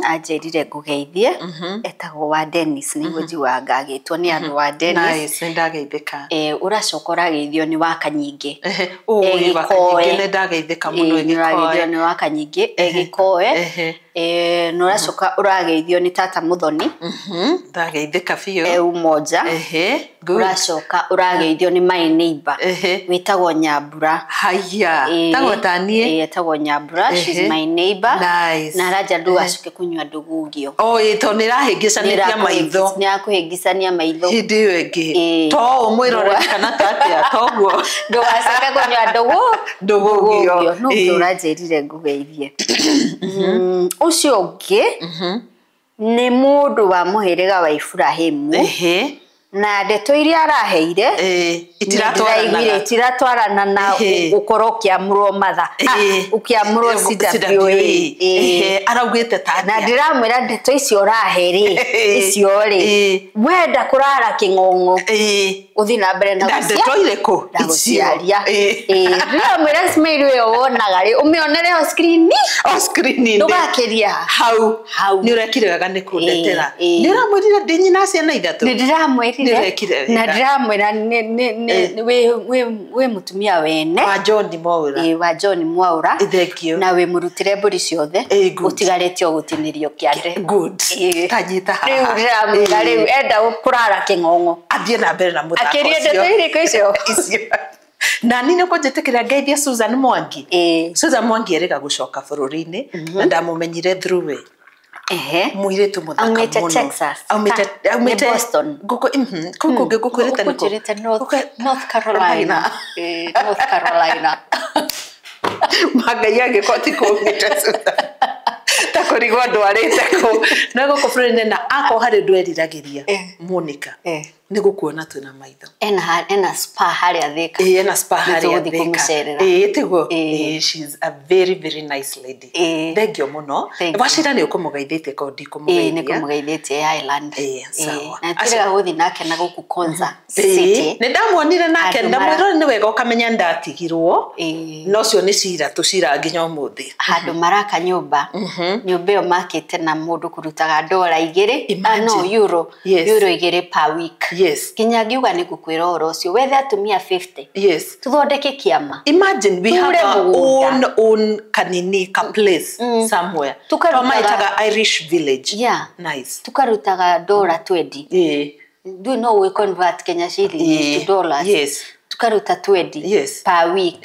anjirire ngugeithie etagwo wa Dennis niguo njiguaga ngagitwo ni andu wa Dennis. Nice, ndageithika. Uracoka urageithio ni wa Kanyingi. Oi wa Kanyingi ni ndageithika muno. Urageithio ni wa Kanyingi egikoe. Na uracoka urageithio ni tata Muthoni. Ndageithika biũ. Umoja. Uracoka urageithio ni my neighbor witagwo Nyambura. Haya tagwo tanie. Etagwo Nyambura, she's my neighbor. Nice. Na araja ndugacoke kunywa ndugugio. Oh, to ni rahingicaniria maitho. Ni akuhingicania maitho hindi iyo ingi to umwirore kana tatia toguo ndugacoke kunywa ndugugio. No uranjirire ngugeithie. Ucio ungi ni mundu wa muhiriga wa Ibrahimu. Na ndeto iria araheire itiratwarana na gukorwo ukiamurwo matha ukiamurwo CWA. Araugite ta na ndiramwira ndeto icio urahe ri icio ri wenda kurara king'ong'o uthi na mbere na ndeto iriku guciaria. Ndiramwira smile iyo wonaga ri umionere o screen o screen ndugakiria hau hau. Ni urekire wega ni kundetera. Ni uramwirire ndi nyina ciana ithatu. Ni ndiramwirire na ndiramwira we mutumia wene wa John Mwaura. Wa John Mwaura. Thank you. Na we murutire mburi ciothe utigarĩte gutinirio kiande. Good. Tanyita haha. Riu ndiramwira riu enda kurara king'ong'o athie na mbere na muthako ucio. Akirie ndeto irĩkũ icio icio. Na ni nĩkũnjĩtĩkĩra ngeithie Susan Mwangi. Susan Mwangi erĩga gũcoka bũrũri-inĩ na ndamumenyire through we. Muiritu muthaka muno. Aumite Texas. Aumite Boston. Guku guku gukwirite niko. North Carolina. North Carolina. Magai angĩkorwo ti kũumĩte Susan. Ta kũrigwo ndwarĩte kũ. No gũkũ bũrũri-inĩ na akorwo harĩ ũndũ eriragĩria Monica. Nĩ gũkuona twĩna maitho. Ena spa harĩa Thika. Ena spa harĩa Thika. Tiguo. She's a very very nice lady. Thank you mũno. Wacira nĩ ũkũmũgeithĩtie korwo ndikũmũgeithia. Nĩ kũmũgeithĩtie Island. Sawa. Na twĩrĩga gũthiĩ nake na gũkũ Konza City. Nĩ ndamuonire nake ndamwĩrore nĩ wega ũkamenya ndatigirwo. No ũcio nĩ cira tũcira nginya ũmũthĩ. Handũ maraka nyũmba. Nyũmba ĩyo makĩte na mũndũ kũrutaga dola igĩrĩ. No euro. Euro igĩrĩ per week. Yes. Kinya ngiuga nĩ ngũkwĩra ũhoro ũcio wethe atumia 50. Yes. Tuthondeke kĩama. Imagine we have our own kanini ka place somewhere. Tukarutaga Irish village. Yeah. Nice. Tukarutaga dola 20. Do you know we convert Kenya shillings to dollars? Yes. Tukaruta 20. Yes. Per week.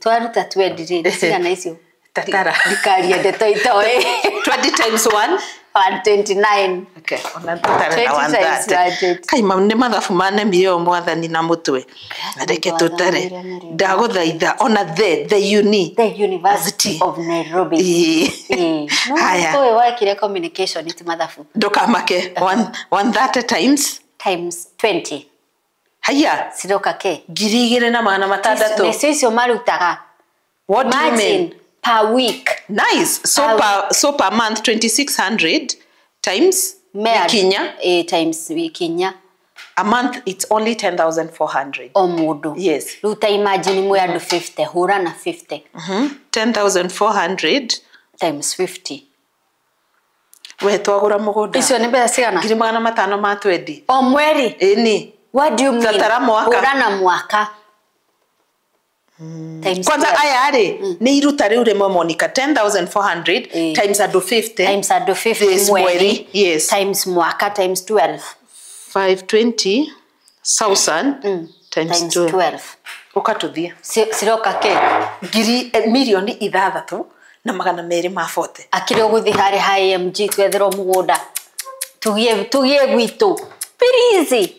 Twaruta 20 rĩ cigana icio? Tatara. Ndikaria ndeto itoĩ. 20 times 1. 129. Okay, ona tutare na 130. Kai nĩ mathabu manemire o mwathani na mutwe. Reke tutare. Ndagũthaitha ona the uni. The University of Nairobi. Haya. No, wakire communication ti mathabu. Ndukamake 130 times 20. Haya. Ciroka ke. 2600. Nĩcio icio marutaga. What do you mean? Per week. Nice. So per month 2600 times Kinya. Times Kinya. A month it's only 10,400. O mundu. Yes. Ruta imagine mwe andu 50 hura na 50. 10,400 times 50. We twagura mugunda. Icio ni mbeca cigana? 520. O mweri. Ĩni. What do you mean? Tatara mwaka. Hura na mwaka. Kwanza aya rĩ nĩ iruta rĩu rĩmwe Monica 10,400 times andu 50 times andu 50 mweri. Yes. Times mwaka times 12. 520,000 times 12. Ũkatũthie. Ciroka ke ngiri milioni 6 na 240. Akĩrĩ ũgũthiĩ harĩ AMG twetherwo mũgũnda. Tugie gwitũ. Please.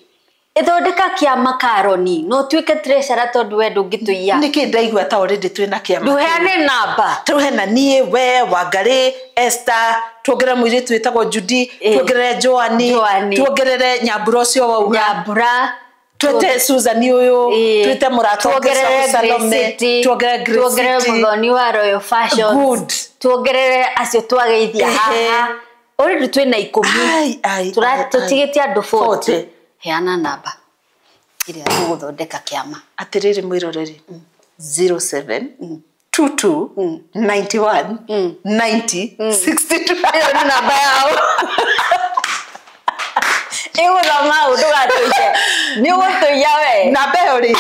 Ithondeka kĩama Karoni no tuĩke treasurer tondũ we ndũngĩtũiya. Nĩkĩ ndaigua ta already twĩna kĩama. Ndũheane namba. Tũhena niĩ we Wangarĩ Esther tuongerere mũirĩtu wĩtagwo Judy tuongerere Joani tuongerere Nyambura ũcio wauga. Nyambura. Twete Susan ũyũ twete mũrata tuongerere Salome tuongerere Grace tuongerere Muthoni wa Royal Fashion. Good. Tuongerere acio twageithia haha. Already twĩna 10. Tũtigĩtie andũ 40. Heana namba ĩrĩa tũgũthondeka kĩama. Atĩrĩrĩ mwĩroreri 07 22 91 90 62. Ĩyo nĩ namba yao. Ĩgũthoma ndũgatũiye. Nĩ ũgũtũiya we. Namba ĩyo rĩ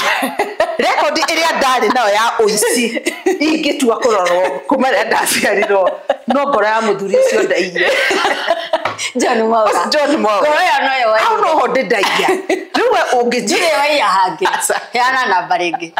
rekondi ĩrĩa ndarĩ nayo ya ũici ingĩtua kũrorwo kuma rĩrĩa ndaciarirwo no ngoro ya mũthuri ũcio ndaiyire. John Mwaura. John Mwaura. Ngoro ĩyo noyo waiya. Hau noho ndĩ ndaiya. Rĩu we ũngĩnjĩra waiya hangĩ. Heana namba rĩngĩ.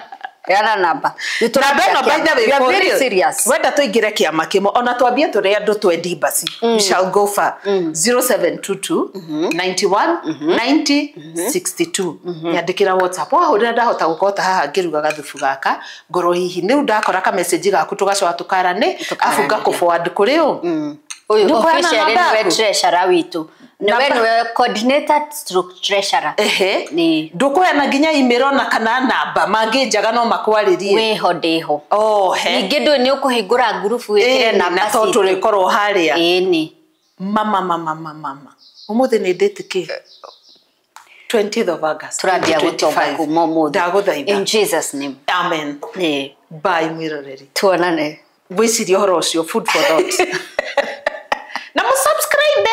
Heana namba. Namba ĩno by the way, we are very serious. Wenda tũingĩre kĩama kĩmwe ona twambie tũrĩ andũ twendi mbasi. We shall go far. 0722 91 90 62. Nyandĩkĩra WhatsApp. Wahũrĩra ndahota gũkorwo ta haha ngĩruga gathubu gaka ngorwo hihi nĩ ndakora ka message gaku tũgacoka tũkarane afu ngakũ forward kũrĩ ũ. Ũyũ officially nĩwe treasurer witũ. Nĩwe nĩwe coordinator stroke treasurer. Ehe. Ndũkũheana nginya email ona kana namba mangĩnjaga no makwarĩrie. Wĩho ndĩho. Oh he. Ningĩ ndũĩ nĩ ũkũhingũra ngurubu wĩkĩre namba citũ. Na to tũrĩkorwo harĩa. Ĩni. Mama mama mama mama. Ũmũthĩ nĩ date kĩ? 20th of August. Tũrambia gũtonga kuma ũmũthĩ. Ndagũthaitha. In Jesus name. Amen. Ĩĩ. Bye mwĩroreri. Tuonane. Wĩcirie ũhoro ũcio food for thought. Na mu subscribe.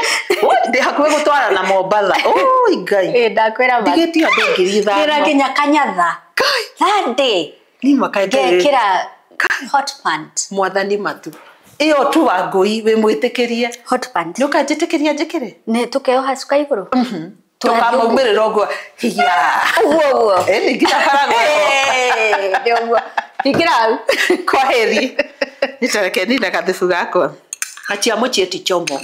Ndi hakuhĩ gũtwara na Mombatha. Oi Ngai. Ndakwĩra ma. Ndigĩtie andũ 5,000. Ndĩra nginya Kanyatha. Kai. That Ni makae. Ngekĩra hot pant. Mwathani matu. Ĩyo tu Wangũi wĩ mwĩtĩkĩrie. Hot pant. Nĩ ũkanjĩtĩkĩria njĩkĩre? Nĩ tũkeoha cuka igũrũ. Tũkamaumĩrĩra ũguo. Hiya. Ũguo ũguo. Ĩni nginya barago. Nĩ ũguo. Ingĩra hau. Kwaheri. Nĩtareke nina gathubu gakwa. Achia mũchie ti chomo.